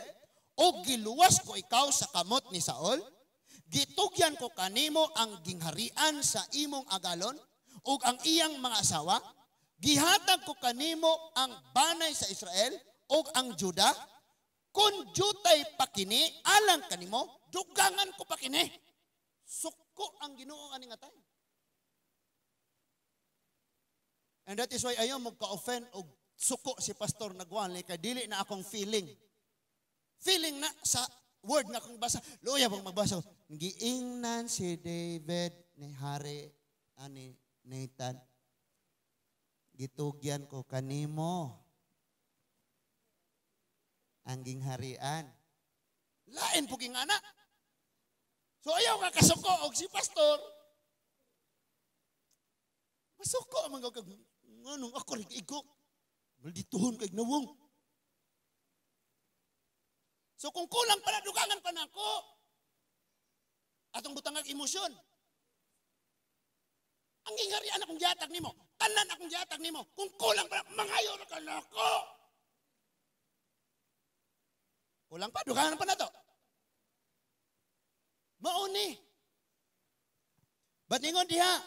o giluwas ko ikaw sa kamot ni Saul. Gitugyan ko kanimo ang gingharian sa imong agalon ug ang iyang mga asawa. Gihatag ko kanimo ang banay sa Israel ug ang Juda. Kung jutay pa kini alang kanimo, dugangan ko pa kini." Suko ang Ginoo ani nga time. And that is why ayaw mo ka-offend og suko si pastor nagwali kay dili na akong feeling. Feeling na sa word nga akong basa. Luya bang magbasa? Giingnan si David ni Hari ani Nathan. "Gitugyan ko kanimo ang gingharian." Lain po king anak. So ayaw ka kasuko og si pastor. Masuko man kag nganong ako rin igo. Maldituhon kay nawong. So kung kulang pala, dugangan pa nako. Atong butangag emosyon. Ang gingharian akong gihatag nimo, tanan akong gihatag nimo. Kung kulang pa, mangayo ra ka nako. Kulang pa, dugangan pa nato. Mauni. But ingon diha.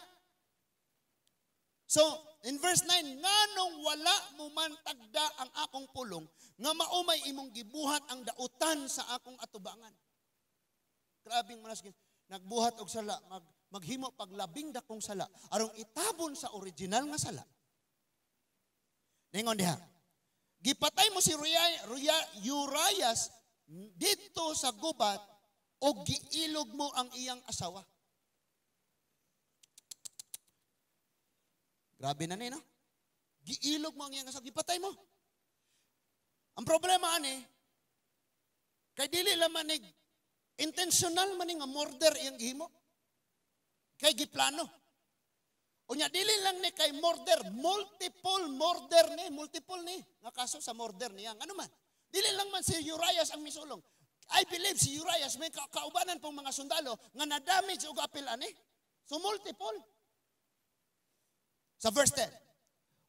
So, in verse 9, nganong wala mo man tagda ang akong pulong, nga maumay imong gibuhat ang dautan sa akong atubangan? Grabing manas, nagbuhat og sala, maghimo paglabing dakong sala, aron itabon sa original nga sala. Ningon diha, gipatay mo si Urias dito sa gubat o giilog mo ang iyang asawa. Grabe na ni, no? Giilog mo ang iyang asawa, gipatay mo. Ang problema ani, kay dili lang man intentional man nga murder iyang gihimo. Kay giplano. Unya dili lang ni kay murder, multiple murder ni, multiple ni nga kaso sa murder niya. Ano man? Dili lang man si Urias ang misulong. I believe si Urias may kaubanan pong mga sundalo nga na-damage og apil ani. So multiple. Sa verse 10,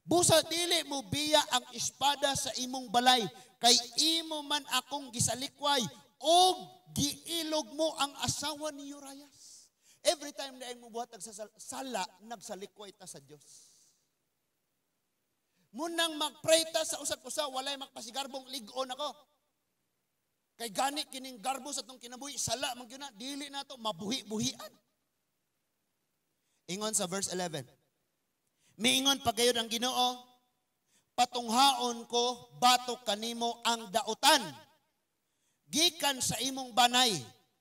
busa dili mo biya ang espada sa imong balay, kay imo man akong gisalikway og giilog mo ang asawa ni Urias. Every time na imo buhat sala, nagsalikway ta sa Dios. Munang magpray ta sa usag-usa, walay magpasigarbong lig-on ako. Kay gani kining garbo sa atong kinabuhi, sala man gyud na, dili na to mabuhi-buhian. Ingon sa verse 11, miingon pa gayud ang Ginoo, patunghaon ko batok kanimo ang dautan gikan sa imong banay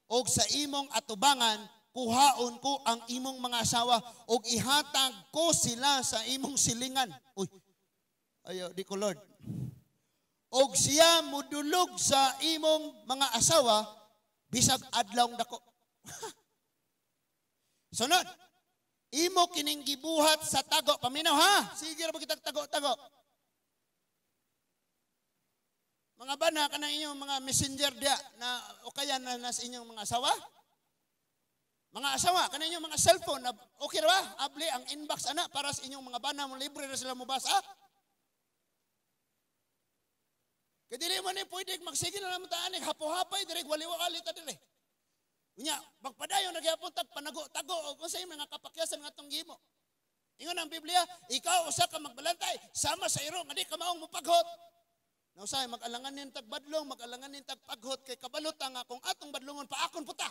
og sa imong atubangan, kuhaon ko ang imong mga asawa og ihatag ko sila sa imong silingan. Uy, ayo di ko Lord. Og siya mudulog sa imong mga asawa bisag adlawng dako. Sunod, imo kining gibuhat sa tago. Paminaw ha, sige ra ba kitag tago-tago. Mga bana kanang inyong mga messenger dia na o kaya na nasa inyong mga asawa? Mga asawa, kanang inyong mga cellphone na okay ra ba? Abli ang inbox ana para sa inyong mga bana mo, libre ra sila mobasa. Kay dili man ni pwede magsige na naman ta ani hapo-hapay dire waliwali ta dire. Unya, magpadayon na gyapon tag panago-tago og unsay mga kapakyasan nga atong gihimo. Ingon ang Biblia, ikaw usa ka magbalantay sama sa iro nga di ka maong mopaghot. Nausay mag-alanganin tag badlong, mag-alanganin tag paghot kay kabalo ta nga kung atong badlongon paakon puta.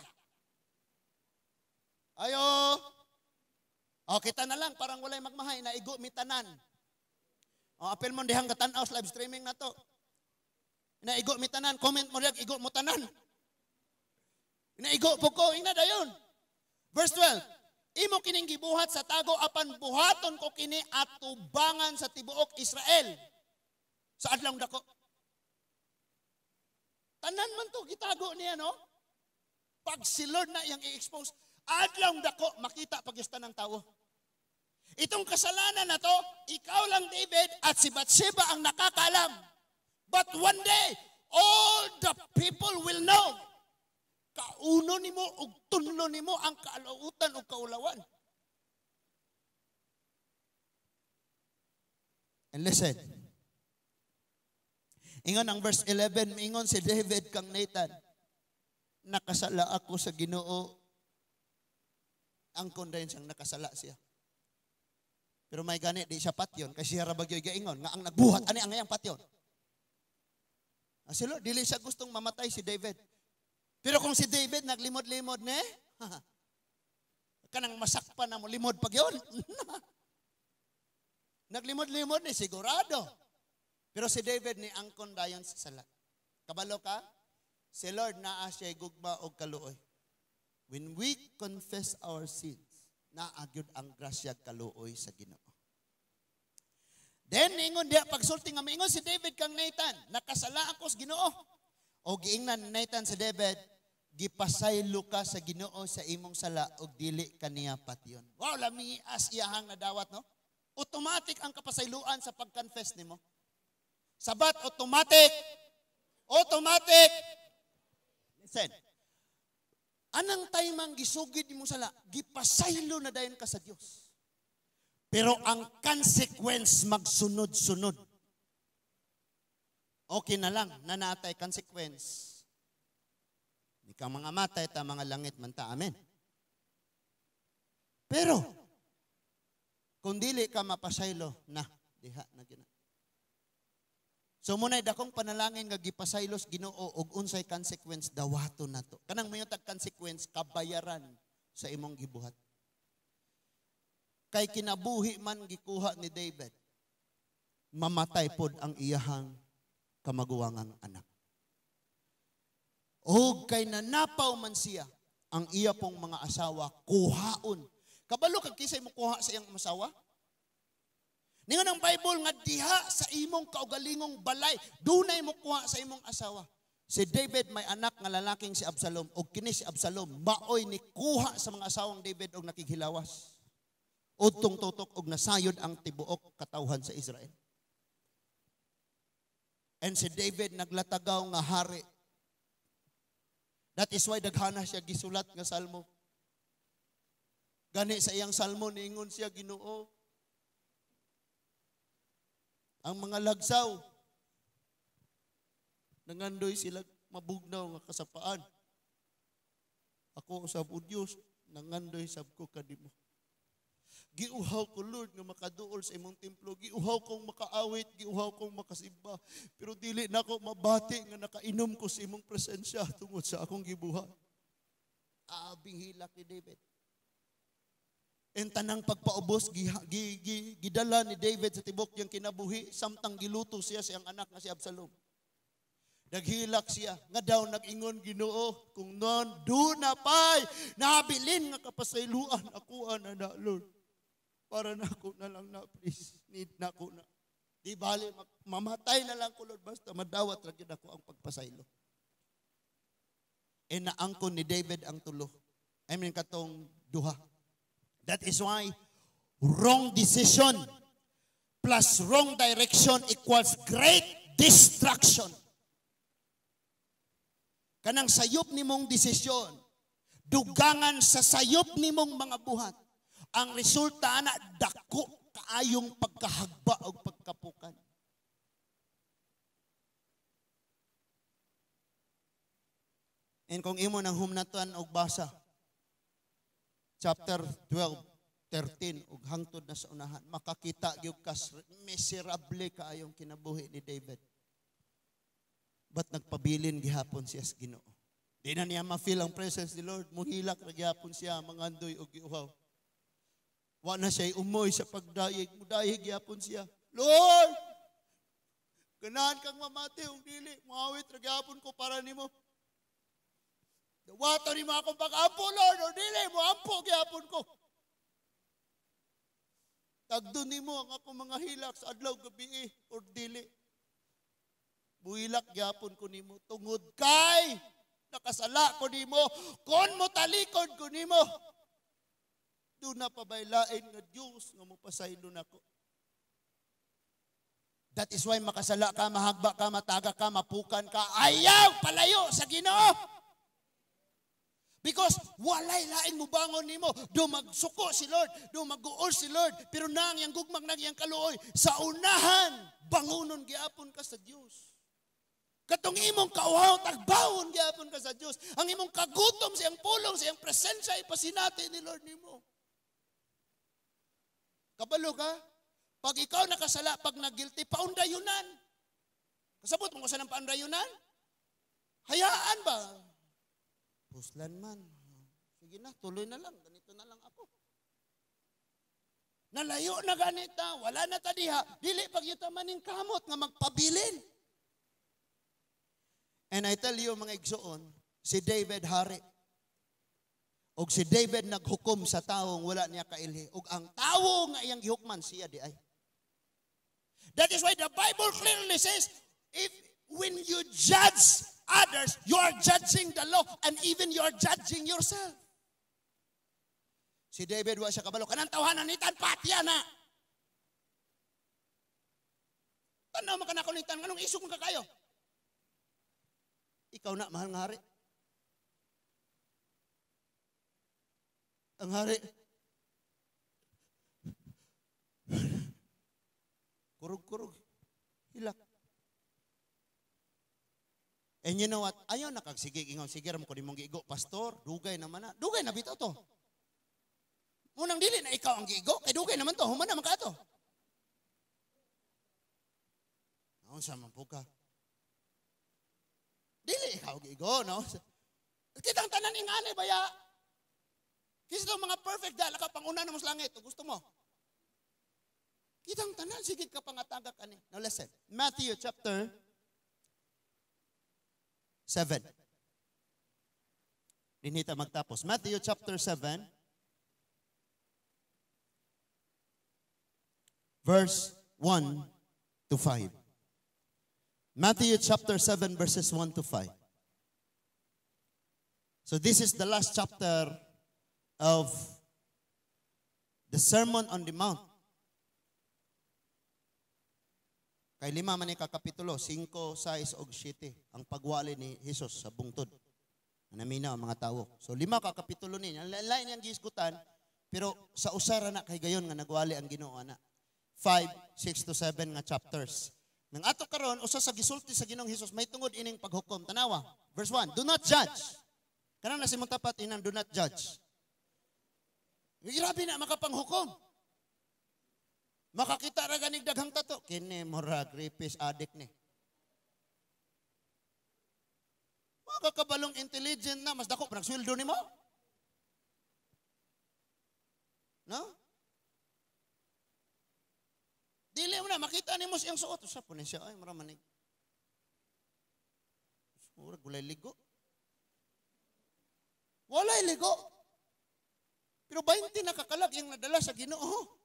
Ayo. O, kita na lang, parang walay magmahay, naigo mi tanan. O, apil mo dihang katanaw sa live streaming na to. Naigo mi tanan, comment mo diyan, igo mo tanan. Naigo po ko, ingna dayon. Verse 12, imo kining gibuhat sa tago apan buhaton ko kini atubangan sa tibuok Israel sa adlaw dako. Tanan man to gitago niya, no? Pag si Lord na iyang i-expose, adlaw dako makita pagyusta ng tao. Itong kasalanan na to, ikaw lang, David, at si Bathsheba ang nakakaalam. But one day, all the people will know. Kauno nimo ug tunlo nimo ang kaalautan ug kaulawan. And listen. Ingon ang verse 11, ingon si David kang Nathan, nakasala ako sa Ginoo. Ang dayon siyang nakasala siya. Pero may gani, di siya patyon. Kasi siya rabagyo'y gaingon, nga ang nagbuhat, ani ang ngayang patyon. Sila, dili siya gustong mamatay si David. Pero kung si David naglimod-limod ne, kanang masakpan na mo limod pag yun. Naglimod-limod ni sigurado. Pero si David ni angkon dayon sa sala. Kabalo ka? Si Lord naa siya gugma og kaluoy. When we confess our sins, naa gyud ang grasya kaluoy sa Ginoo. Then ingon diha pagsulti nga miingon si David kang Nathan, nakasala ako sa Ginoo. O giingnan ni Nathan sa David, gipasaylo ka sa Ginoo sa imong sala og dili kaniya patyon. Wow, lami as iyahang nadawat, no? Automatic ang kapasayloan sa pag-confess nimo. Sabat automatic. Automatic. Listen. Anang time ang gisugid nimo sala, gipasaylo na dayon ka sa Dios. Pero ang consequence magsunod-sunod. Okay na lang na naatay consequence. Di ka mga matay, ta mga langit man ta. Amen. Pero, kung dili ka mapasaylo, na, diha na gina. So muna'y dakong panalangin nga gipasaylos Ginoo og unsay consequence dawaton nato. Kanang mayo tag consequence kabayaran sa imong gibuhat. Kay kinabuhi man gikuha ni David, mamatay pod ang iyahang kamaguwangang anak. Og kay nanapaw man siya ang iya pong mga asawa kuhaon. Kabalo kag kisay mo kuha sa iyang asawa? Ningon ang Bible nga diha sa imong kaugalingong balay, dunay mo kuha sa imong asawa. Si David may anak nga lalaking si Absalom, og kini si Absalom maoy ni kuha sa mga asawang David og nakighilawas. Udtong tutok og nasayod ang tibuok katawhan sa Israel. And si David naglatagaw nga hari. That is why daghana siya gisulat nga salmo. Gani sa iyang salmo niingon siya, Ginoo, ang mga lagsaw nangandoy sila mabugnaw nga kasapaan. Ako usab o Dios, nangandoy sab ko kanimo. Giuhaw ko, Lord, nga makaduol sa imong templo. Giuhaw kong makaawit, giuhaw kong makasimba. Pero dili na ako mabati nga nakainom ko sa imong presensya tungod sa akong gibuhat. Abing hilak ni David. En tanang pagpaubos, gidala ni David sa tibok niyang kinabuhi, samtang giluto siya sa iyang anak nga si Absalom. Naghilak siya, nga daw nag-ingon Ginoo, kung non, do na pa'y, nabilin nga kapasayloan, ako na na, Lord. Para na ako na lang na, please, need na ako na. Di bali, mamatay na lang ko, Lord, basta madawat ra gyud ako ang pagpasaylo. E naangkon ni David ang tulo. I mean, katong duha. That is why wrong decision plus wrong direction equals great destruction. Kanang sayop nimong desisyon, dugangan sa sayop nimong mga buhat, ang resulta ana dako kaayong pagkahagba o pagkapukan. And kung imo nang humnatuan og basa, chapter 12, 13 ug hangtod na sa unahan, makakita gyud kas miserable kaayong kinabuhi ni David. But nagpabilin gihapon siya sa Ginoo. Di na niya ma-feel ang presence ni Lord. Muhilak na gihapon siya, mangandoy og giuhaw. Wa na siya umoy sa pagdayeg. Mudayeg gihapon siya. "Lord! Ganahan kang mamati ug dili. Muawit ra gihapon ko para nimo. Dawato nimo akong pag-ampo, Lord, o dili, moampo gihapon ko. Tagdon nimo ang akong mga hilak sa adlaw gabi or dili. Buhilak gyapon ko nimo tungod kay nakasala ko nimo. Kon mo talikod ko nimo, duna pa bay lain nga Dios nga mopasaylo nako?" That is why makasala ka, mahagba ka, mataga ka, mapukan ka, ayaw palayo sa Ginoo. Because walay laing mubangon nimo. Do magsuko si Lord, do maguol si Lord, pero nang yang gugmag nang iyang kaluoy sa unahan, bangunon gyapon ka sa Dios. Katong imong kauhaw, tagbawon gyapon ka sa Dios. Ang imong kagutom sa iyang pulong, sa iyang presensya, ipasinati ni Lord nimo. Kabalo ka? Pag ikaw nakasala, pag nagilty, paundayunan. Kasabot mo kung saan ang paundayunan? Hayaan ba? Puslan man. Sige na, tuloy na lang. Ganito na lang ako. Nalayo na ganita, wala na ta diha. Dili pag yuta maning kamot nga magpabilin. And I tell you, mga igsoon, si David hari. Og si David naghukom sa taong wala niya kailhi. Og ang tawo nga iyang gihukman, siya di ay. That is why the Bible clearly says, if when you judge others, you are judging the law and even you are judging yourself. Si David, wa siya kabalo. Kanang tawhanan nitan, patya na. Tanaw man ka na nitan, nganong isog man ka kayo? Ikaw na, mahal nga hari. Ang hari, kurug-kurug, hilak. And you know what? Ayaw na kag sige, ingon, sige ra mo ko nimong giigo, pastor, dugay naman na. Dugay na bitaw to. Unang dili na ikaw ang giigo, kay dugay naman to, human naman ka to. Naunsa man po ka? Dili ikaw giigo, no? Kitang tanan ingani baya. Kasi itong mga perfect dala ka panguna na mo sa langit, gusto mo. Kitang tanan, sige ka pangatagak ani. Now listen, Matthew chapter 7. Dinhita magtapos. Matthew chapter 7, verse 1 to 5. Matthew chapter 7, verses 1 to 5. So this is the last chapter of the Sermon on the Mount. Kay lima man ni kakapitulo, 5, 6 og 7 ang pagwali ni Jesus sa bungtod. Naminaw ang mga tawo. So lima ka kapitulo ni, lain niyang gisgutan, pero sa usara na kay gayon nga nagwali ang Ginoo ana. 5, 6 to 7 nga chapters. Nang ato karon usa sa gisulti sa Ginoong Hesus may tungod ining paghukom. Tanawa, verse 1, do not judge. Kanang nasa imong tapat inang do not judge. Grabe na makapanghukom. Makakita ra ganig daghang tato. Kini murag rapist addict ni. Makakabalong intelligent na, mas dako pa nagsweldo nimo. No? Dili mo na makita nimo siyang suot. Usa po ni siya ay mura manig. Murag walay ligo. Walay ligo. Pero 20 na kakalag yung nadala sa Ginoo.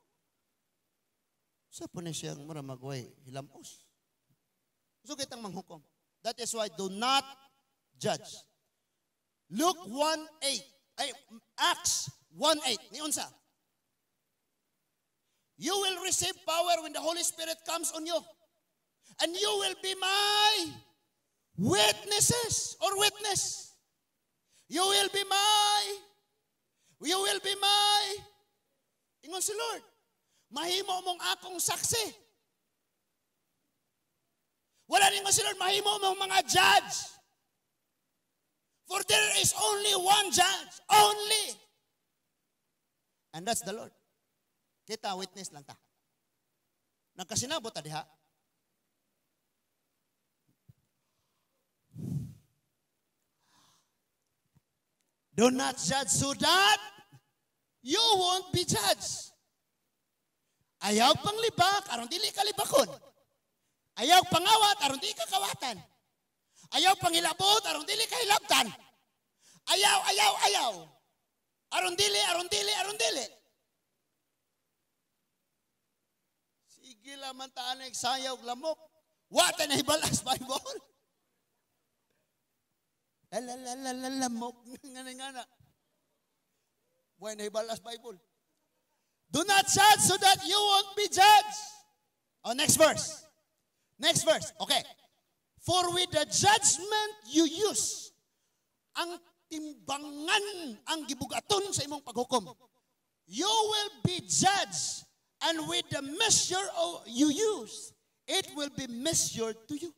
Sa po ni siyang mura magway hilamos. So kitang manghukom. That is why do not judge. Luke 1:8. Ay, Acts 1:8. Ni unsa? You will receive power when the Holy Spirit comes on you. And you will be my witnesses or witness. You will be my, ingon si Lord, mahimo mong akong saksi. Wala ningon si Lord, mahimo mong mga judge. For there is only one judge. Only. And that's the Lord. Kita, witness lang ta. Nagkasinabot ta diha. Do not judge so that you won't be judged. Ayaw panglibak, aron dili ka libakon. Ayaw pangawat, aron di ka kawatan. Ayaw panghilabot, aron dili ka hilabtan. Ayaw, ayaw, ayaw. Aron dili, aron dili, aron dili. Sige laman taan sayaw lamok. Wa tay nahibalas Bible. Lamok. Nga nga na. Wa nahibalas Bible. Do not judge so that you won't be judged. Oh, next verse. Next verse. Okay. For with the judgment you use, ang timbangan ang gibugaton sa imong paghukom. You will be judged, and with the measure you use, it will be measured to you.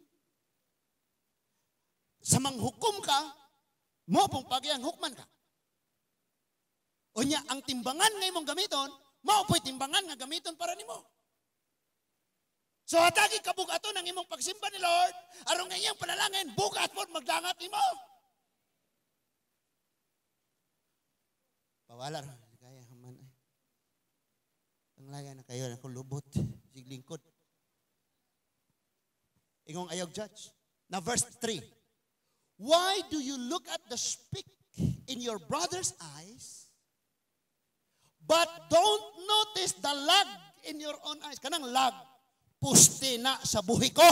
Sa manghukom ka, mo pong pagyang hukman ka. Unya, ang timbangan nga imong gamiton, mao po'y timbangan nga gamiton para nimo. So hatagi kabugaton ang imong pagsimba ni Lord, aron nga iyang panalangin, bugat mo magdangat nimo. Pawala ra kaya man ay. Tanglaya na kayo ako lubot sig lingkod. Ingong ayaw judge. Now verse 3. Why do you look at the speck in your brother's eyes, but don't notice the lag in your own eyes? Kanang lag, puste na sa buhi ko.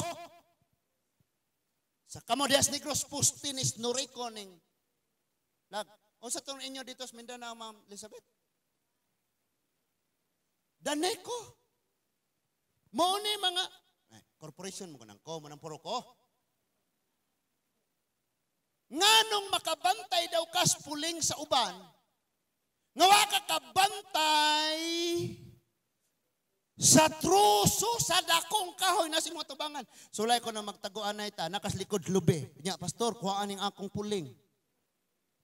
Sa Camodias Negros, puste ni Noriko ning lag. Unsa tong inyo dito sa Mindanao, Ma'am Elizabeth? Daneko. Mao ni mga corporation mo kanang ko, mo nang puro ko. Nganong makabantay daw kas puling sa uban, nga wa ka kabantay sa truso sa dakong kahoy na si mga tubangan. Sulay ko na magtaguan na ita, nakas likod lubi. Nya, pastor, kuhaan ning akong puling.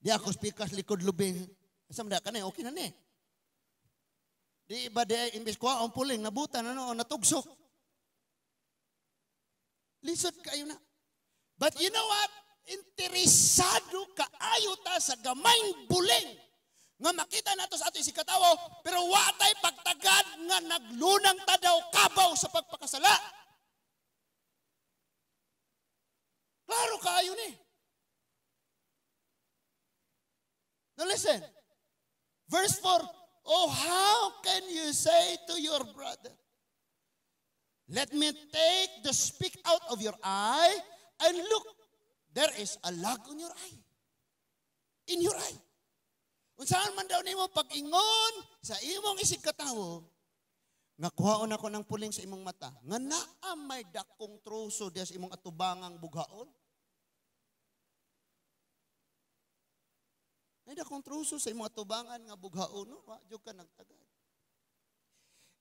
Di ako spikas likod lubi. Asa man ka na, okay na ni. Di ba di imbes kuha ang puling, nabutan ano, natugsok. Lisod kayo na. But you know what? Interesado kaayo ta sa gamayng buling nga makita nato sa ato si katawo, pero wa tay pagtagad nga naglunang ta daw kabaw sa pagpakasala. Klaro kaayo ni. Now listen. Verse 4, oh, how can you say to your brother, let me take the speck out of your eye, and look, there is a log on your eye. In your eye. Unsaan man daw nimo pag-ingon sa imong isig katawo, nga kuhaon ako ng puling sa imong mata, nga naa may dakong truso diya sa imong atubangang bughaon. May dakong truso sa imong atubangan nga bughaon, no? Wa jud ka nagtagad.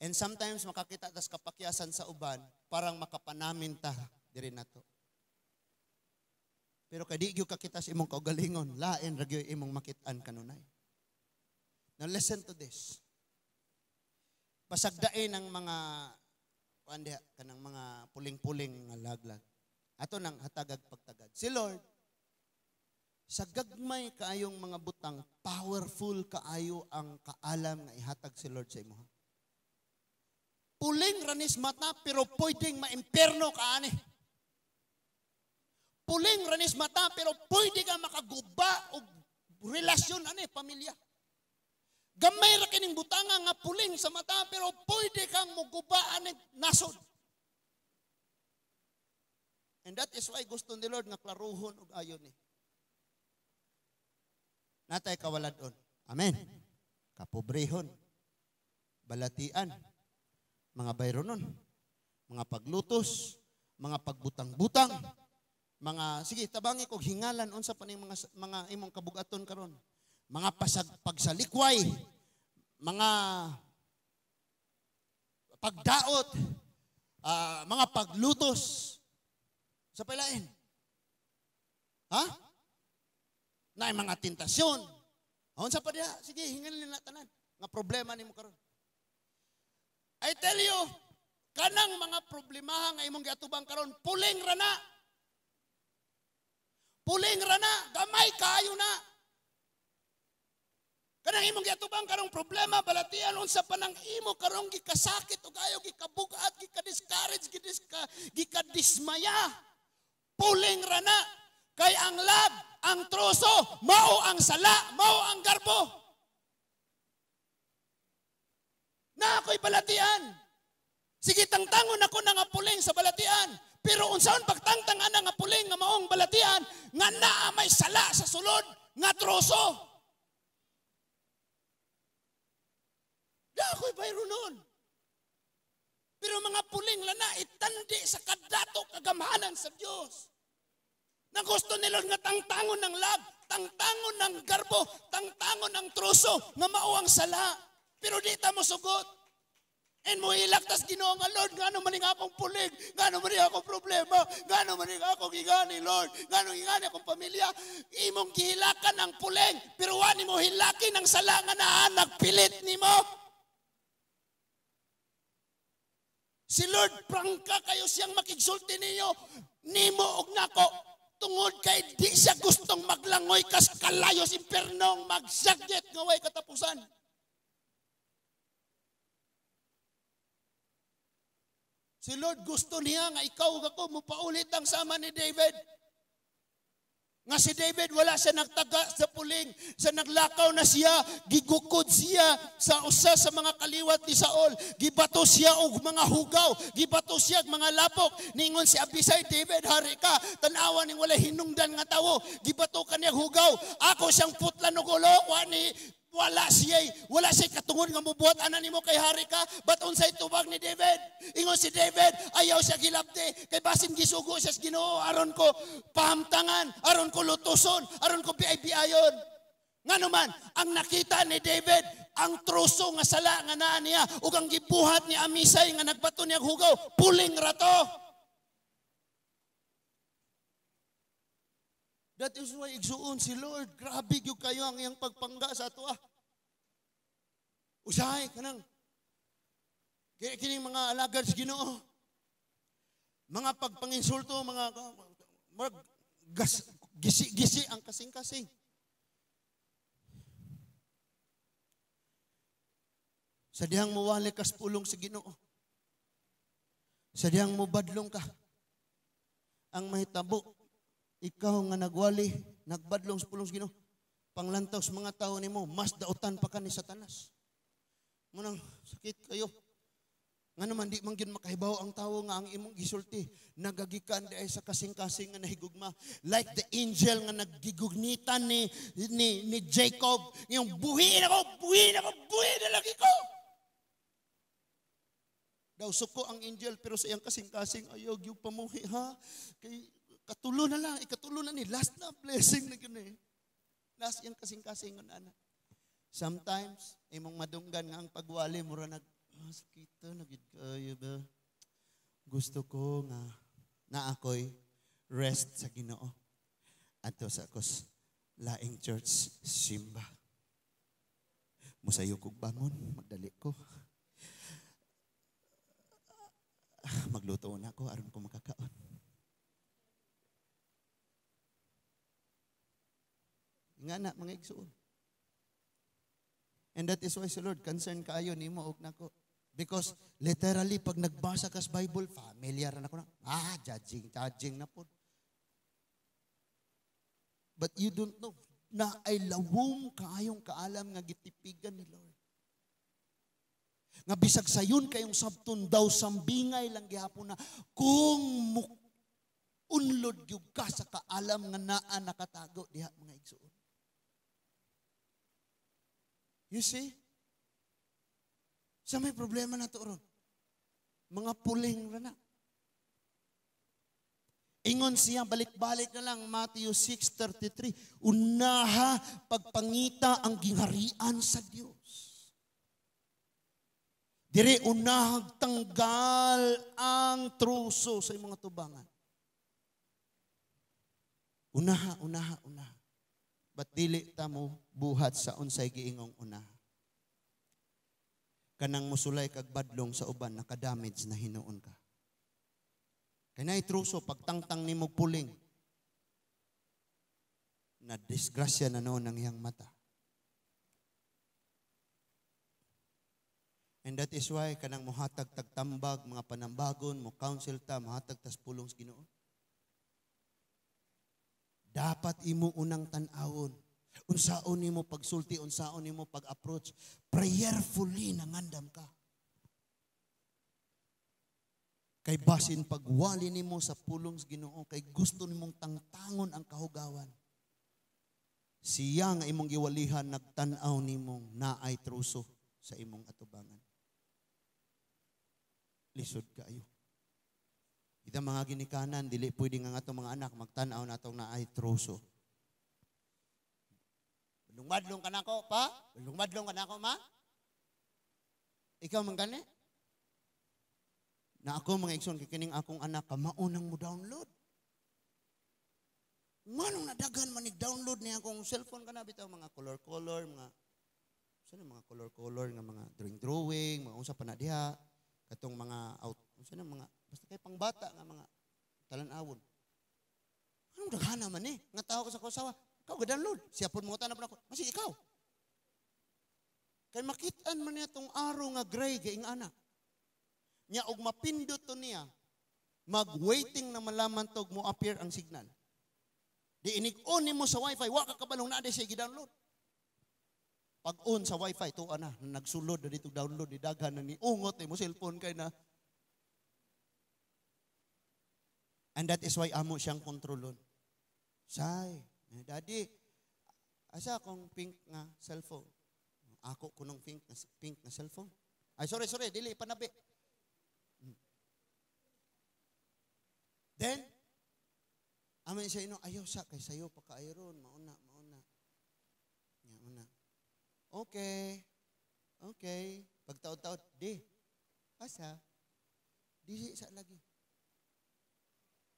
And sometimes makakita tas kapakyasan sa uban, parang makapanamin ta diri nato. Pero kay di gyud kakita sa imong kaugalingon, lain ra gyud imong makit-an kanunay. Now listen to this. Pasagdain ang mga kuan diha kanang mga puling-puling nga laglag. Ato nang hatagag pagtagad. Si Lord sa gagmay kaayong mga butang, powerful kaayo ang kaalam nga ihatag si Lord sa imo. Puling ranis mata pero pwedeng maimpierno ka ani. Puling ranis mata pero pwede ka makaguba og relasyon ani pamilya. Gamay ra kining butanga nga puling sa mata pero pwede kang muguba ani nasod. And that is why gusto ni Lord nga klaruhon og ayon ni. Natay kawaladon. Amen. Kapobrehon. Balatian. Mga bayronon. Mga paglutos. Mga pagbutang-butang. Mga, sige, tabangi kog hingalan unsa pa ning mga imong kabugaton karon. Mga pagsalikway, mga pagdaot, mga paglutos. Sa pailain. Ha? Na mga tentasyon. Unsa pa diha? Sige, hingalin na tanan nga problema nimo karon. I tell you, kanang mga problemaha nga imong giatubang karon, puling ra na. Puling ra na, gamay kaayo na. Kanang imong giatubang karong problema, balatian, unsa pa nang imo karong gikasakit ug ayo gikabugat, gika-discourage, gikadismaya. Puling ra na. Kay ang lag, ang troso, mao ang sala, mao ang garbo. Na ako'y balatian. Sige, tangtangon ako na nga puling sa balatian. Pero unsaon pagtangtang ana nga puling nga maong balatian, nga naa may sala sa sulod, nga troso. Da ako'y bayro nun. Pero mga puling lana, itandi sa kadato kagamhanan sa Dios. Na gusto nila nga tangtangon ng lag, tangtangon ng garbo, tangtangon ng troso, nga mao ang sala. Pero di ta mo sugot. And mo hilak tas Ginoo nga, Lord, ngano man ning akong pulig, ngano man ning akong problema, ngano man ning akong gigani, Lord, ngano gigani akong pamilya. Imong gihilakan ang puling, pero wa nimo hilakin ang sala nga naa nagpilit nimo. Si Lord, prangka kayo siyang makigsulti ninyo, nimo og nako, tungod kay di siya gustong maglangoy kas kalayos impernong magsagyet nga way katapusan. Si Lord gusto niya nga ikaw ug ako mopaulit ang sama ni David. Nga si David wala siya nagtaga sa puling, sa naglakaw na siya, gigukod siya sa usa sa mga kaliwat ni Saul, gibato siya og mga hugaw, gibato siya og mga lapok. Ningon si Abisay, David, hari ka, tan-awa ning wala hinungdan nga tawo, gibato ka niya hugaw. Ako siyang putlan og ulo, wala siya katungod nga mubuhat ana nimo kay hari ka. But unsay tubag ni David? Ingon si David, ayaw siya gilabti kay basin gisugo siya sa Ginoo, aron ko pahamtangan, aron ko lutuson, aron ko biay-biayon. Ngano man ang nakita ni David ang troso nga sala nga naa niya ug ang gibuhat ni Amisay nga nagbato niya hugaw, puling rato. That is why igsuon si Lord. Grabe gyud kayo ang iyang pagpangga sa ato ah. Usahay kanang kining mga alagad sa Ginoo. Mga pagpanginsulto, mga gisi-gisi ang kasing-kasing. Sa dihang muwali kas pulong sa Ginoo. Sa dihang mubadlong ka. Ang mahitabo, ikaw nga nagwali, nagbadlong sa pulong sa Ginoo, panglantaw sa mga tao nimo, mas dautan pa ka ni Satanas. Munang sakit kayo. Nga naman di man gyud makahibaw ang tawo nga ang imong gisulti nagagikan di ay sa kasing-kasing nga nahigugma. Like the angel nga naggigugnitan ni Jacob, ngayong buhiin ako, buhiin ako, buhiin na lagi ko. Daw suko ang angel pero sa iyang kasing-kasing ayaw gyud pamuhi ha. Kay katulo na lang, ikatulo na ni last na blessing na gyud eh. Last iyang kasing-kasing nga ana. Sometimes imong madunggan nga ang pagwali mura nag sakita na gid kayo ba. Gusto ko nga na ako'y rest sa Ginoo. Adto sa akos laing church simba. Musayo kog bangon, magdali ko. Magluto na ako aron ko makakaon. Nga na mga igsuon. And that is why si Lord concerned kaayo nimo og nako. Because literally pag nagbasa ka sa Bible, familiar na ko na. Judging na po. But you don't know na ay lawom kaayong kaalam nga gitipigan ni Lord. Nga bisag sayon kayong sabton daw sambingay lang gihapon na kung unlod gyud ka sa kaalam nga naa nakatago diha mga igsuon. You see? Sa may problema na to ron. Mga puling ra na. Ingon siya, balik-balik na lang, Matthew 6:33. Unaha pagpangita ang gingharian sa Dios. Dire unahag tanggal ang truso sa imong tubangan. Unaha, unaha, unaha. But dili ta mo buhat sa unsay giingong unaha. Kanang musulay kag badlong sa uban, nakadamage na hinuon ka. Kay naay truso, pagtangtang nimo puling, na disgrasya na noon ang iyang mata. And that is why kanang muhatag tagtambag, mga panambagon, mo counsel ta, muhatag tas pulong sa Ginoo. Dapat imo unang tan-awon. Unsaon nimo pagsulti, unsaon nimo pag-approach, prayerfully nangandam ka. Kay basin pagwali nimo sa pulong sa Ginoo, kay gusto nimong tangtangon ang kahugawan. Siya nga imong giwalihan nagtan-aw nimong naay truso sa imong atubangan. Lisod kaayo. Kita mga ginikanan, dili pwede nga atong mga anak magtan-aw natong naay truso. Madlong-madlong ka nako, pa? Madlong-madlong ka nako, ma? Ikaw man gani? Na ako, mga igsoon, kikining akong anak, kamaunang mo download. Nganong nadagan man download niya akong cellphone ka na bitaw mga color-color, mga saan mga color-color nga mga drawing-drawing, mga unsa pa na diha, katong mga out, unsa na mga basta kay pangbata nga mga talan-awon. Anong daghana man eh? Nga tao ko sa kusawa, ikaw ga-download. Siya pud mo na ako. Masig ikaw. Kay makitaan man niya tong araw nga gray kay ana. Nya og mapindot to niya, mag-waiting na malaman tog mo appear ang signal. Di inig-on nimo sa wifi, wa ka kabalong naa siya gi-download. Pag on sa wifi, tuwa na, nagsulod na dito download, di daghan na ni ungot mo cellphone kay na. And that is why amo siyang kontrolon. Say, daddy, asa akong pink nga cellphone? Ako kunong pink nga cellphone. Ay, sorry, sorry, dili panabi. Then, amin siya ino, ayaw sa, kay sayo pa kaayron, mauna, mauna. Mauna. Okay, okay. Pagtaod-taod, di. Asa? Dili sa lagi.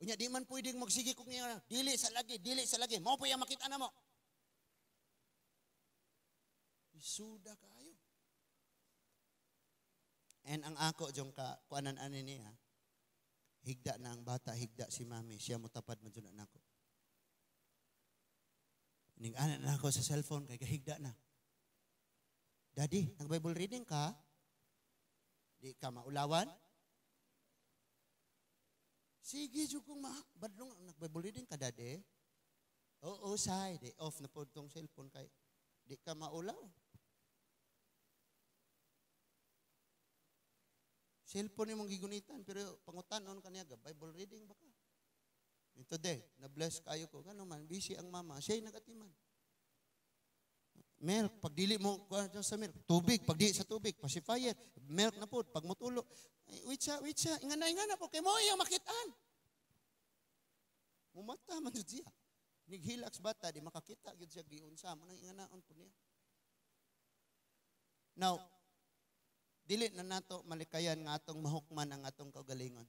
Unya, di man pwedeng magsige kung nga, dili sa lagi, dili sa lagi. Mao po yung makita na mo. Isuda kaayo. And ang ako, jong ka, kuanan ani niya, higda na ang bata, higda si mami, siya mo tapad man dyan nako. Ning anak na ako sa cellphone, kay kahigda na. Daddy, nag-Bible reading ka? Di ka maulawan? Sige, jud kong badlong, nag-Bible reading ka, Daddy? Oo, say, di off na po itong cellphone kay di ka maulaw. Cellphone imong gigunitan, pero pangutanon kaniya, Bible reading ba ka? And today, na-bless kayo ko. Gano man, busy ang mama. Siya'y nagatiman. Milk, pag dili mo, sa milk. Tubig, pag dili sa tubig, pacifier. Milk na po, pag mutulo. Wait siya, ingana po, kay mo iyang makitaan. Mumata man jud siya. Nighilaks bata, di makakita, gyud siya giunsa. Mo nang inganaon po niya. Now, dili na nato malikayan nga atong mahukman ang atong kaugalingon.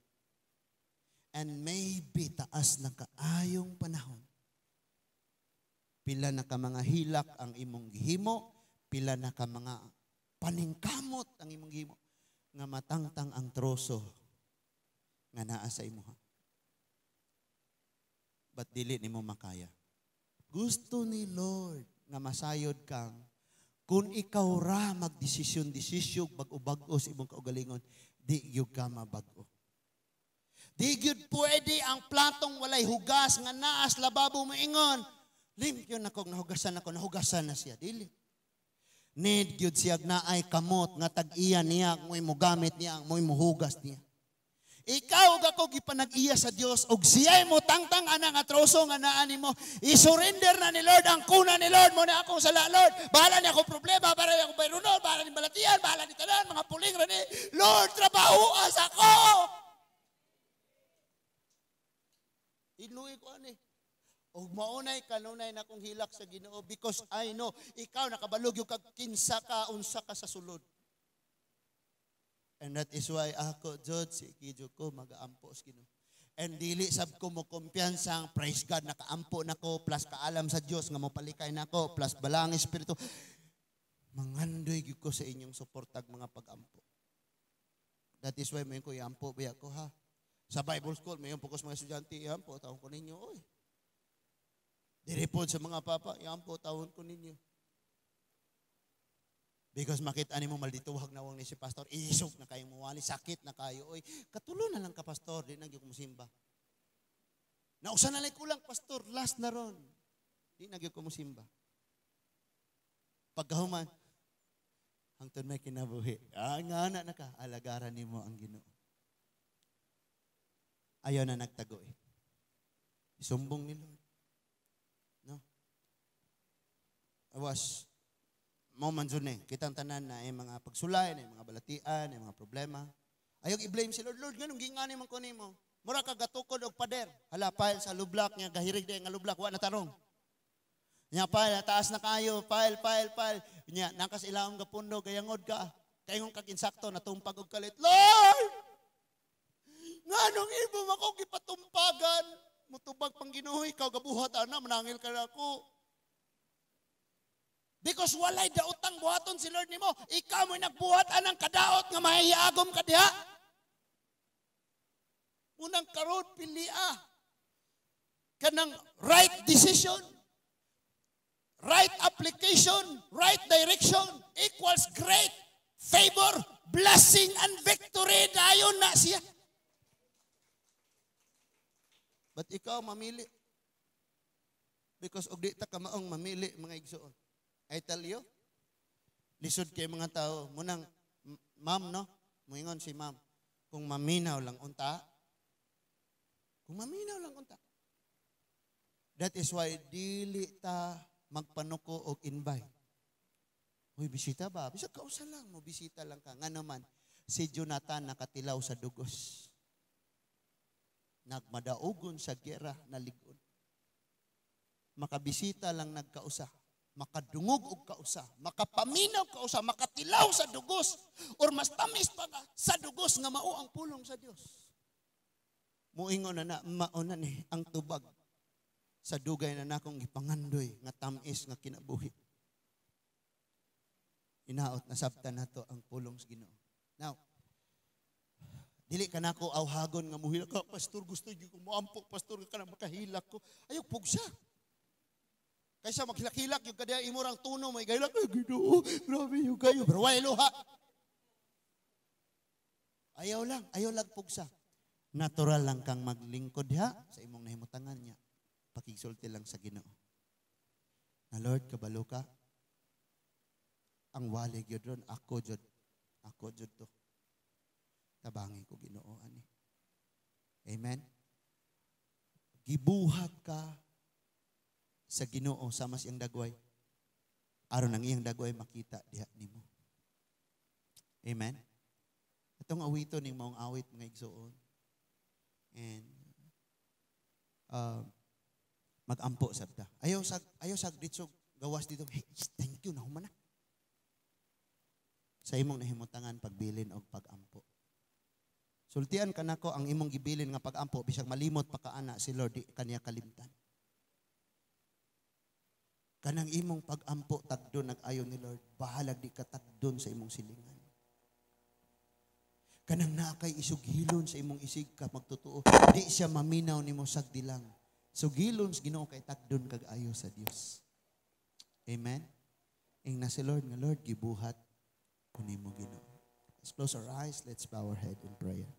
And maybe taas na kaayong panahon. Pila na ka mga hilak ang imong gihimo, pila na ka mga paningkamot ang imong gihimo, nga matangtang ang troso nga naa sa imuha. But dili nimo makaya. Gusto ni Lord nga masayod kang kung ikaw ra magdesisyon-desisyon bag-o-bag-o sa imong kaugalingon, di gyud ka mabag-o. Di gyud pwede ang platong walay hugas nga naas lababo moingon. Limpyo na kog nahugasan ako, nahugasan na siya. Dili. Need gyud siya naay kamot nga tag-iya niya, mo'y mogamit niya, mo'y mohugas niya. Ikaw ug ako gipanag-iya sa Dios og siya'y mo tangtang ana nga troso nga naa nimo. I-surrender na ni Lord ang kuna ni Lord mo na akong sala, Lord. Bahala ni akong problema, bahala ni akong bayronon, bahala ni balatian, bahala ni tanan, mga puling ra ni. Lord, trabaho as ako. Inuwi ko ani. Og maunay kanunay na akong hilak sa Ginoo because I know ikaw nakabalog yung kag kinsa ka unsa ka sa sulod. And that is why ako, Jud, sige jud ko, magaampo sa Ginoo. And dili sab ko mo kumpiyansa, praise God, nakaampo na ko, plus kaalam sa Dios nga mopalikay na ko, plus balang espiritu. Mangandoy gyud ko sa inyong suportag mga pag-ampo. That is why may ko iampo biya ko ha. Sa Bible school, may po ko sa mga estudyante, iampo, taon ko ninyo, oy. Diri po sa mga papa, iampo, taon ko ninyo. Because makita nimo maldituhag na wang ni si pastor, isog na kayo muwali, sakit na kayo. Oy, katulo na lang ka, pastor, di na gyud ko musimba. Nausa na lang kulang, pastor, last na ron. Di na gyud ko musimba. Pagkahuman, hangtod may kinabuhi. Ah, nga na na ka, alagaran nimo ang Ginoo. Ayaw na nagtago eh. Isumbong ni Lord. No? I was mo man jud ni, kitang tanan na ay mga pagsulay, na ay mga balatian, na ay mga problema. Ayaw i-blame si Lord. Lord, nganong gingani man ko nimo? Mura ka gatukod og pader. Hala, pile sa lublak niya, gahirig di nga lublak, wa na tarong. Nya pile, taas na kayo, pile, pile, pile. Nya, nakas ilawom ka pundo, gayangod ka. Kaingon kag insakto, natumpag og kalit. Lord! Nganong imo ako gipatumpagan? Mutubag pang Ginoo, ikaw gabuhat ana, manangil ka na ako. Because walay daotang buhaton si Lord nimo. Ikaw mo'y nagbuhat anang kadaot nga mahiagom ka diha. Unang karon pilia kanang right decision, right application, right direction equals great favor, blessing, and victory. Dayon na siya. But ikaw mamili. Because og di ta kamaong mamili, mga igsoon. I tell you, lisod kay mga tao. Munang, ma'am, no? Muingon si ma'am, kung maminaw lang unta, kung maminaw lang unta. That is why dili ta magpanuko og invite. Uy, bisita ba? Bisag kausa lang, mo bisita lang ka. Nga naman, si Jonathan nakatilaw sa dugos. Nagmadaugon sa gera, naligon. Makabisita lang nagkausa. Makadungog og kausa, makapaminaw kausa, makatilaw sa dugos, or mas tamis pa ka sa dugos nga mao ang pulong sa Dios. Muingon na na, mao na ni ang tubag sa dugay na nakong gipangandoy nga tamis nga kinabuhi. Inaot na sabta nato ang pulong sa Ginoo. Now, dili ka nako awhagon nga muhilak ka, pastor, gusto gyud ko moampo, pastor, ka na makahilak ko. Ayaw pugsa. Kaysa maghilak-hilak yung kadiya imo rang tuno may gahilak, ay Ginoo, grabe yung kayo, pero way luha. Ayaw lang pugsa. Natural lang kang maglingkod ha sa imong nahimutangan niya. Pakigsulti lang sa Ginoo. Na Lord, kabalo ka. Ang wali gyud ron, ako jud. Ako jud to. Tabangi ko Ginoo ani. Amen. Gibuhat ka sa Ginoo sama siyang dagway. Aron ang iyang dagway makita diha nimo. Amen. Atong awito ning maong awit, mga igsoon. And magampo sabta. Ayaw sag ditso gawas dito. Hey, thank you na human na. Sa imong nahimutangan pagbilin og pagampo. Sultian ka nako ang imong gibilin nga pagampo bisag malimot pa ka ana si Lord di kaniya kalimtan. Kanang imong pagampo tagdon nag-ayo ni Lord, bahalag di ka tagdon sa imong silingan. Kanang naa kay isughilon sa imong isig ka magtotoo, di siya maminaw nimo sagdilang. Sugilon sa Ginoo kay tagdon kag ayo sa Dios. Amen. Ing na si Lord nga Lord gibuhat ko nimo Ginoo. Let's close our eyes, let's bow our head in prayer.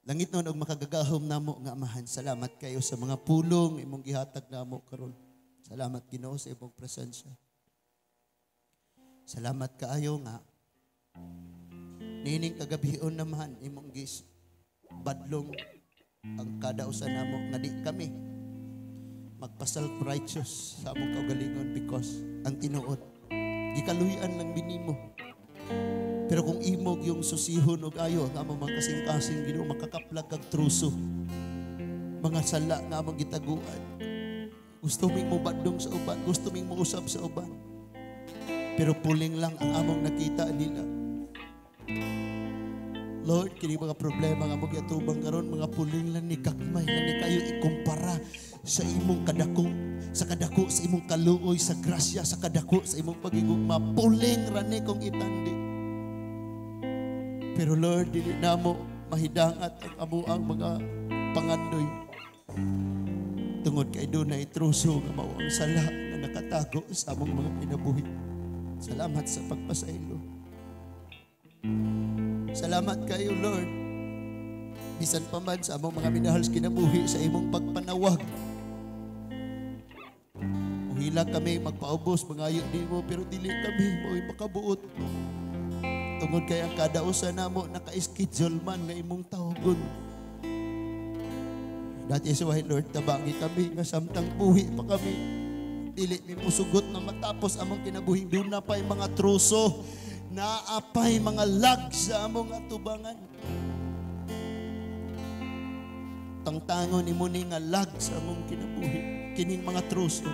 Langit nun og makagagahom namo nga Amahan, salamat kayo sa mga pulong imong gihatag namo karon. Salamat Ginoo sa imong presensya. Salamat kaayo nga niining kagabion naman imong gis badlong ang kada usa namo nga di kami magpa-self-righteous sa among kaugalingon because ang tinuod gikaluy-an lang binimo. Pero kung imog yung susihon og ayo ang among mga kasing-kasing Ginoo makakaplag kag truso. Mga sala nga among gitaguan. Gusto ming mobadlong sa uban, gusto ming mousab sa uban. Pero puling lang ang among nakita nila. Lord, kini mga problema nga among giatubang karon, mga puling lang ni gagmay lang ni kayo ikumpara sa imong kadako, sa kadako sa imong kaluoy, sa grasya, sa kadako sa imong pagigugma. Puling ra ni kung itandi. Pero Lord, dili namo mahidangat ang amuang mga pangandoy. Tungod kay dunay truso nga mao ang sala nga nakatago sa among mga kinabuhi. Salamat sa pagpasaylo. Salamat kayo, Lord. Bisan pa man sa among mga minahal sa kinabuhi sa imong pagpanawag. Muhila kami, magpaubos, mangayo nimo, pero dili kami mao'y makabuot. Tungod kay ang kada usa namo naka-schedule man nga imong tawagon. That is why, Lord, tabangi kami nga samtang buhi pa kami. Dili mi musugot nga matapos among kinabuhi. Duna pa'y mga truso, naapay mga lag sa among atubangan. Tangtangon nimo ni nga lag sa among kinabuhi, kining mga truso.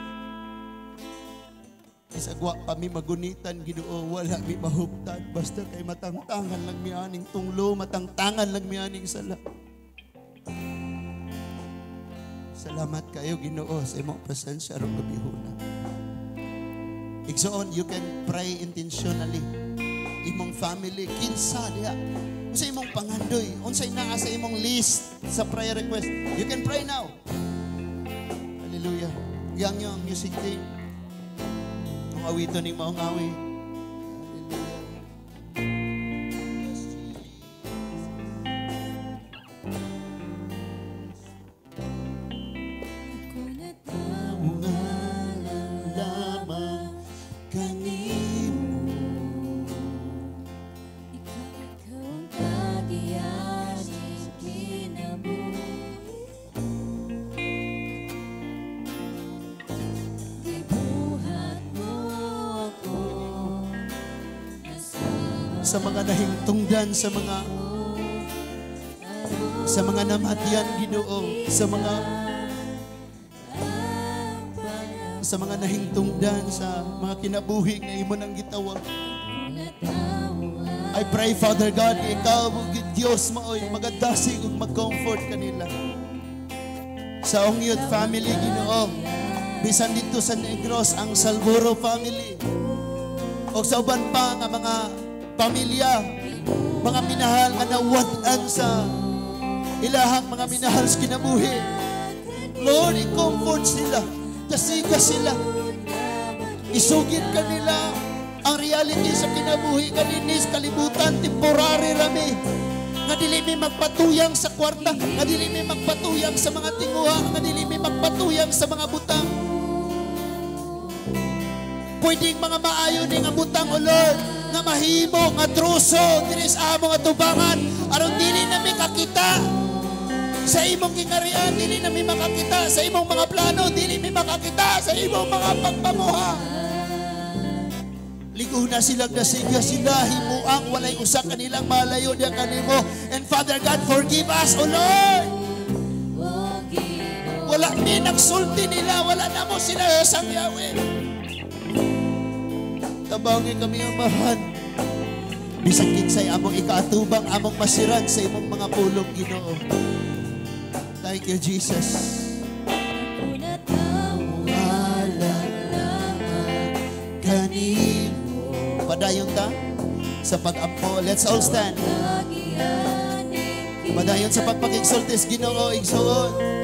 Isagwa pa mi magunitan, Ginoo, wala mi mahuptan. Basta kay matangtangan lang mi aning tunglo, matangtangan lang mi aning sala. Salamat kayo, Ginoo, sa imong presensya arong gabihuna. Igsoon, you can pray intentionally. Imong family, kinsa diha. Unsa imong pangandoy, unsay naa sa imong list sa prayer request. You can pray now. Hallelujah. Yang yung music team. Kung awito ning maong awi. Hallelujah. Ako natawo Lamang kanimo. Ikaw, ikaw ang kagiyaning kinabuhi. Gibuhat mo ako Sa mga nahingtungdan, sa mga namatyan, Ginoo, sa mga nahingtungdan, sa mga kinabuhi nga imo nang gitawag. I pray, Father God, ikaw, Diyos maoy magadasig ug mag-comfort kanila. Sa Ongyod family, Ginoo, bisan dito sa Negros, ang Salvoro family, o sa uban pa nga mga pamilya, mga minahal nga nawad-an sa ilahang mga minahal sa kinabuhi. Lord, i-comfort sila, dasiga sila, isugid kanila ang reality sa kinabuhi kaninis kalibutan, temporary rami. Nga dili mi magpatuyang sa kwarta, nga dili mi magpatuyang sa mga tinguha, nga dili mi magpatuyang sa mga butang. Pwedeng mga maayo ni nga butang, O Lord, nga mahimo, nga truso, diri sa among atubangan, aron dili na mi kakita sa imong gingarian, dili na mi makakita sa imong mga plano, dili mi makakita sa imong mga pagpamuha. Ligo na sila, dasiga sila, himuang walay usa kanilang malayo diya kanimo. And Father God, forgive us, O Lord. Wala mi nagsulti nila, wala na mo sila sang Yahweh. Tabangi kami amahan. Bisan kinsay among ikaatubang, among masiran sa imong mga pulong, Ginoo. Thank you, Jesus. Ako natawo Alang kanimo. Padayon ta sa pag-ampo. Let's all stand. kagiyaning Padayon sa pagpag-exaltes, Ginoo, igsoon.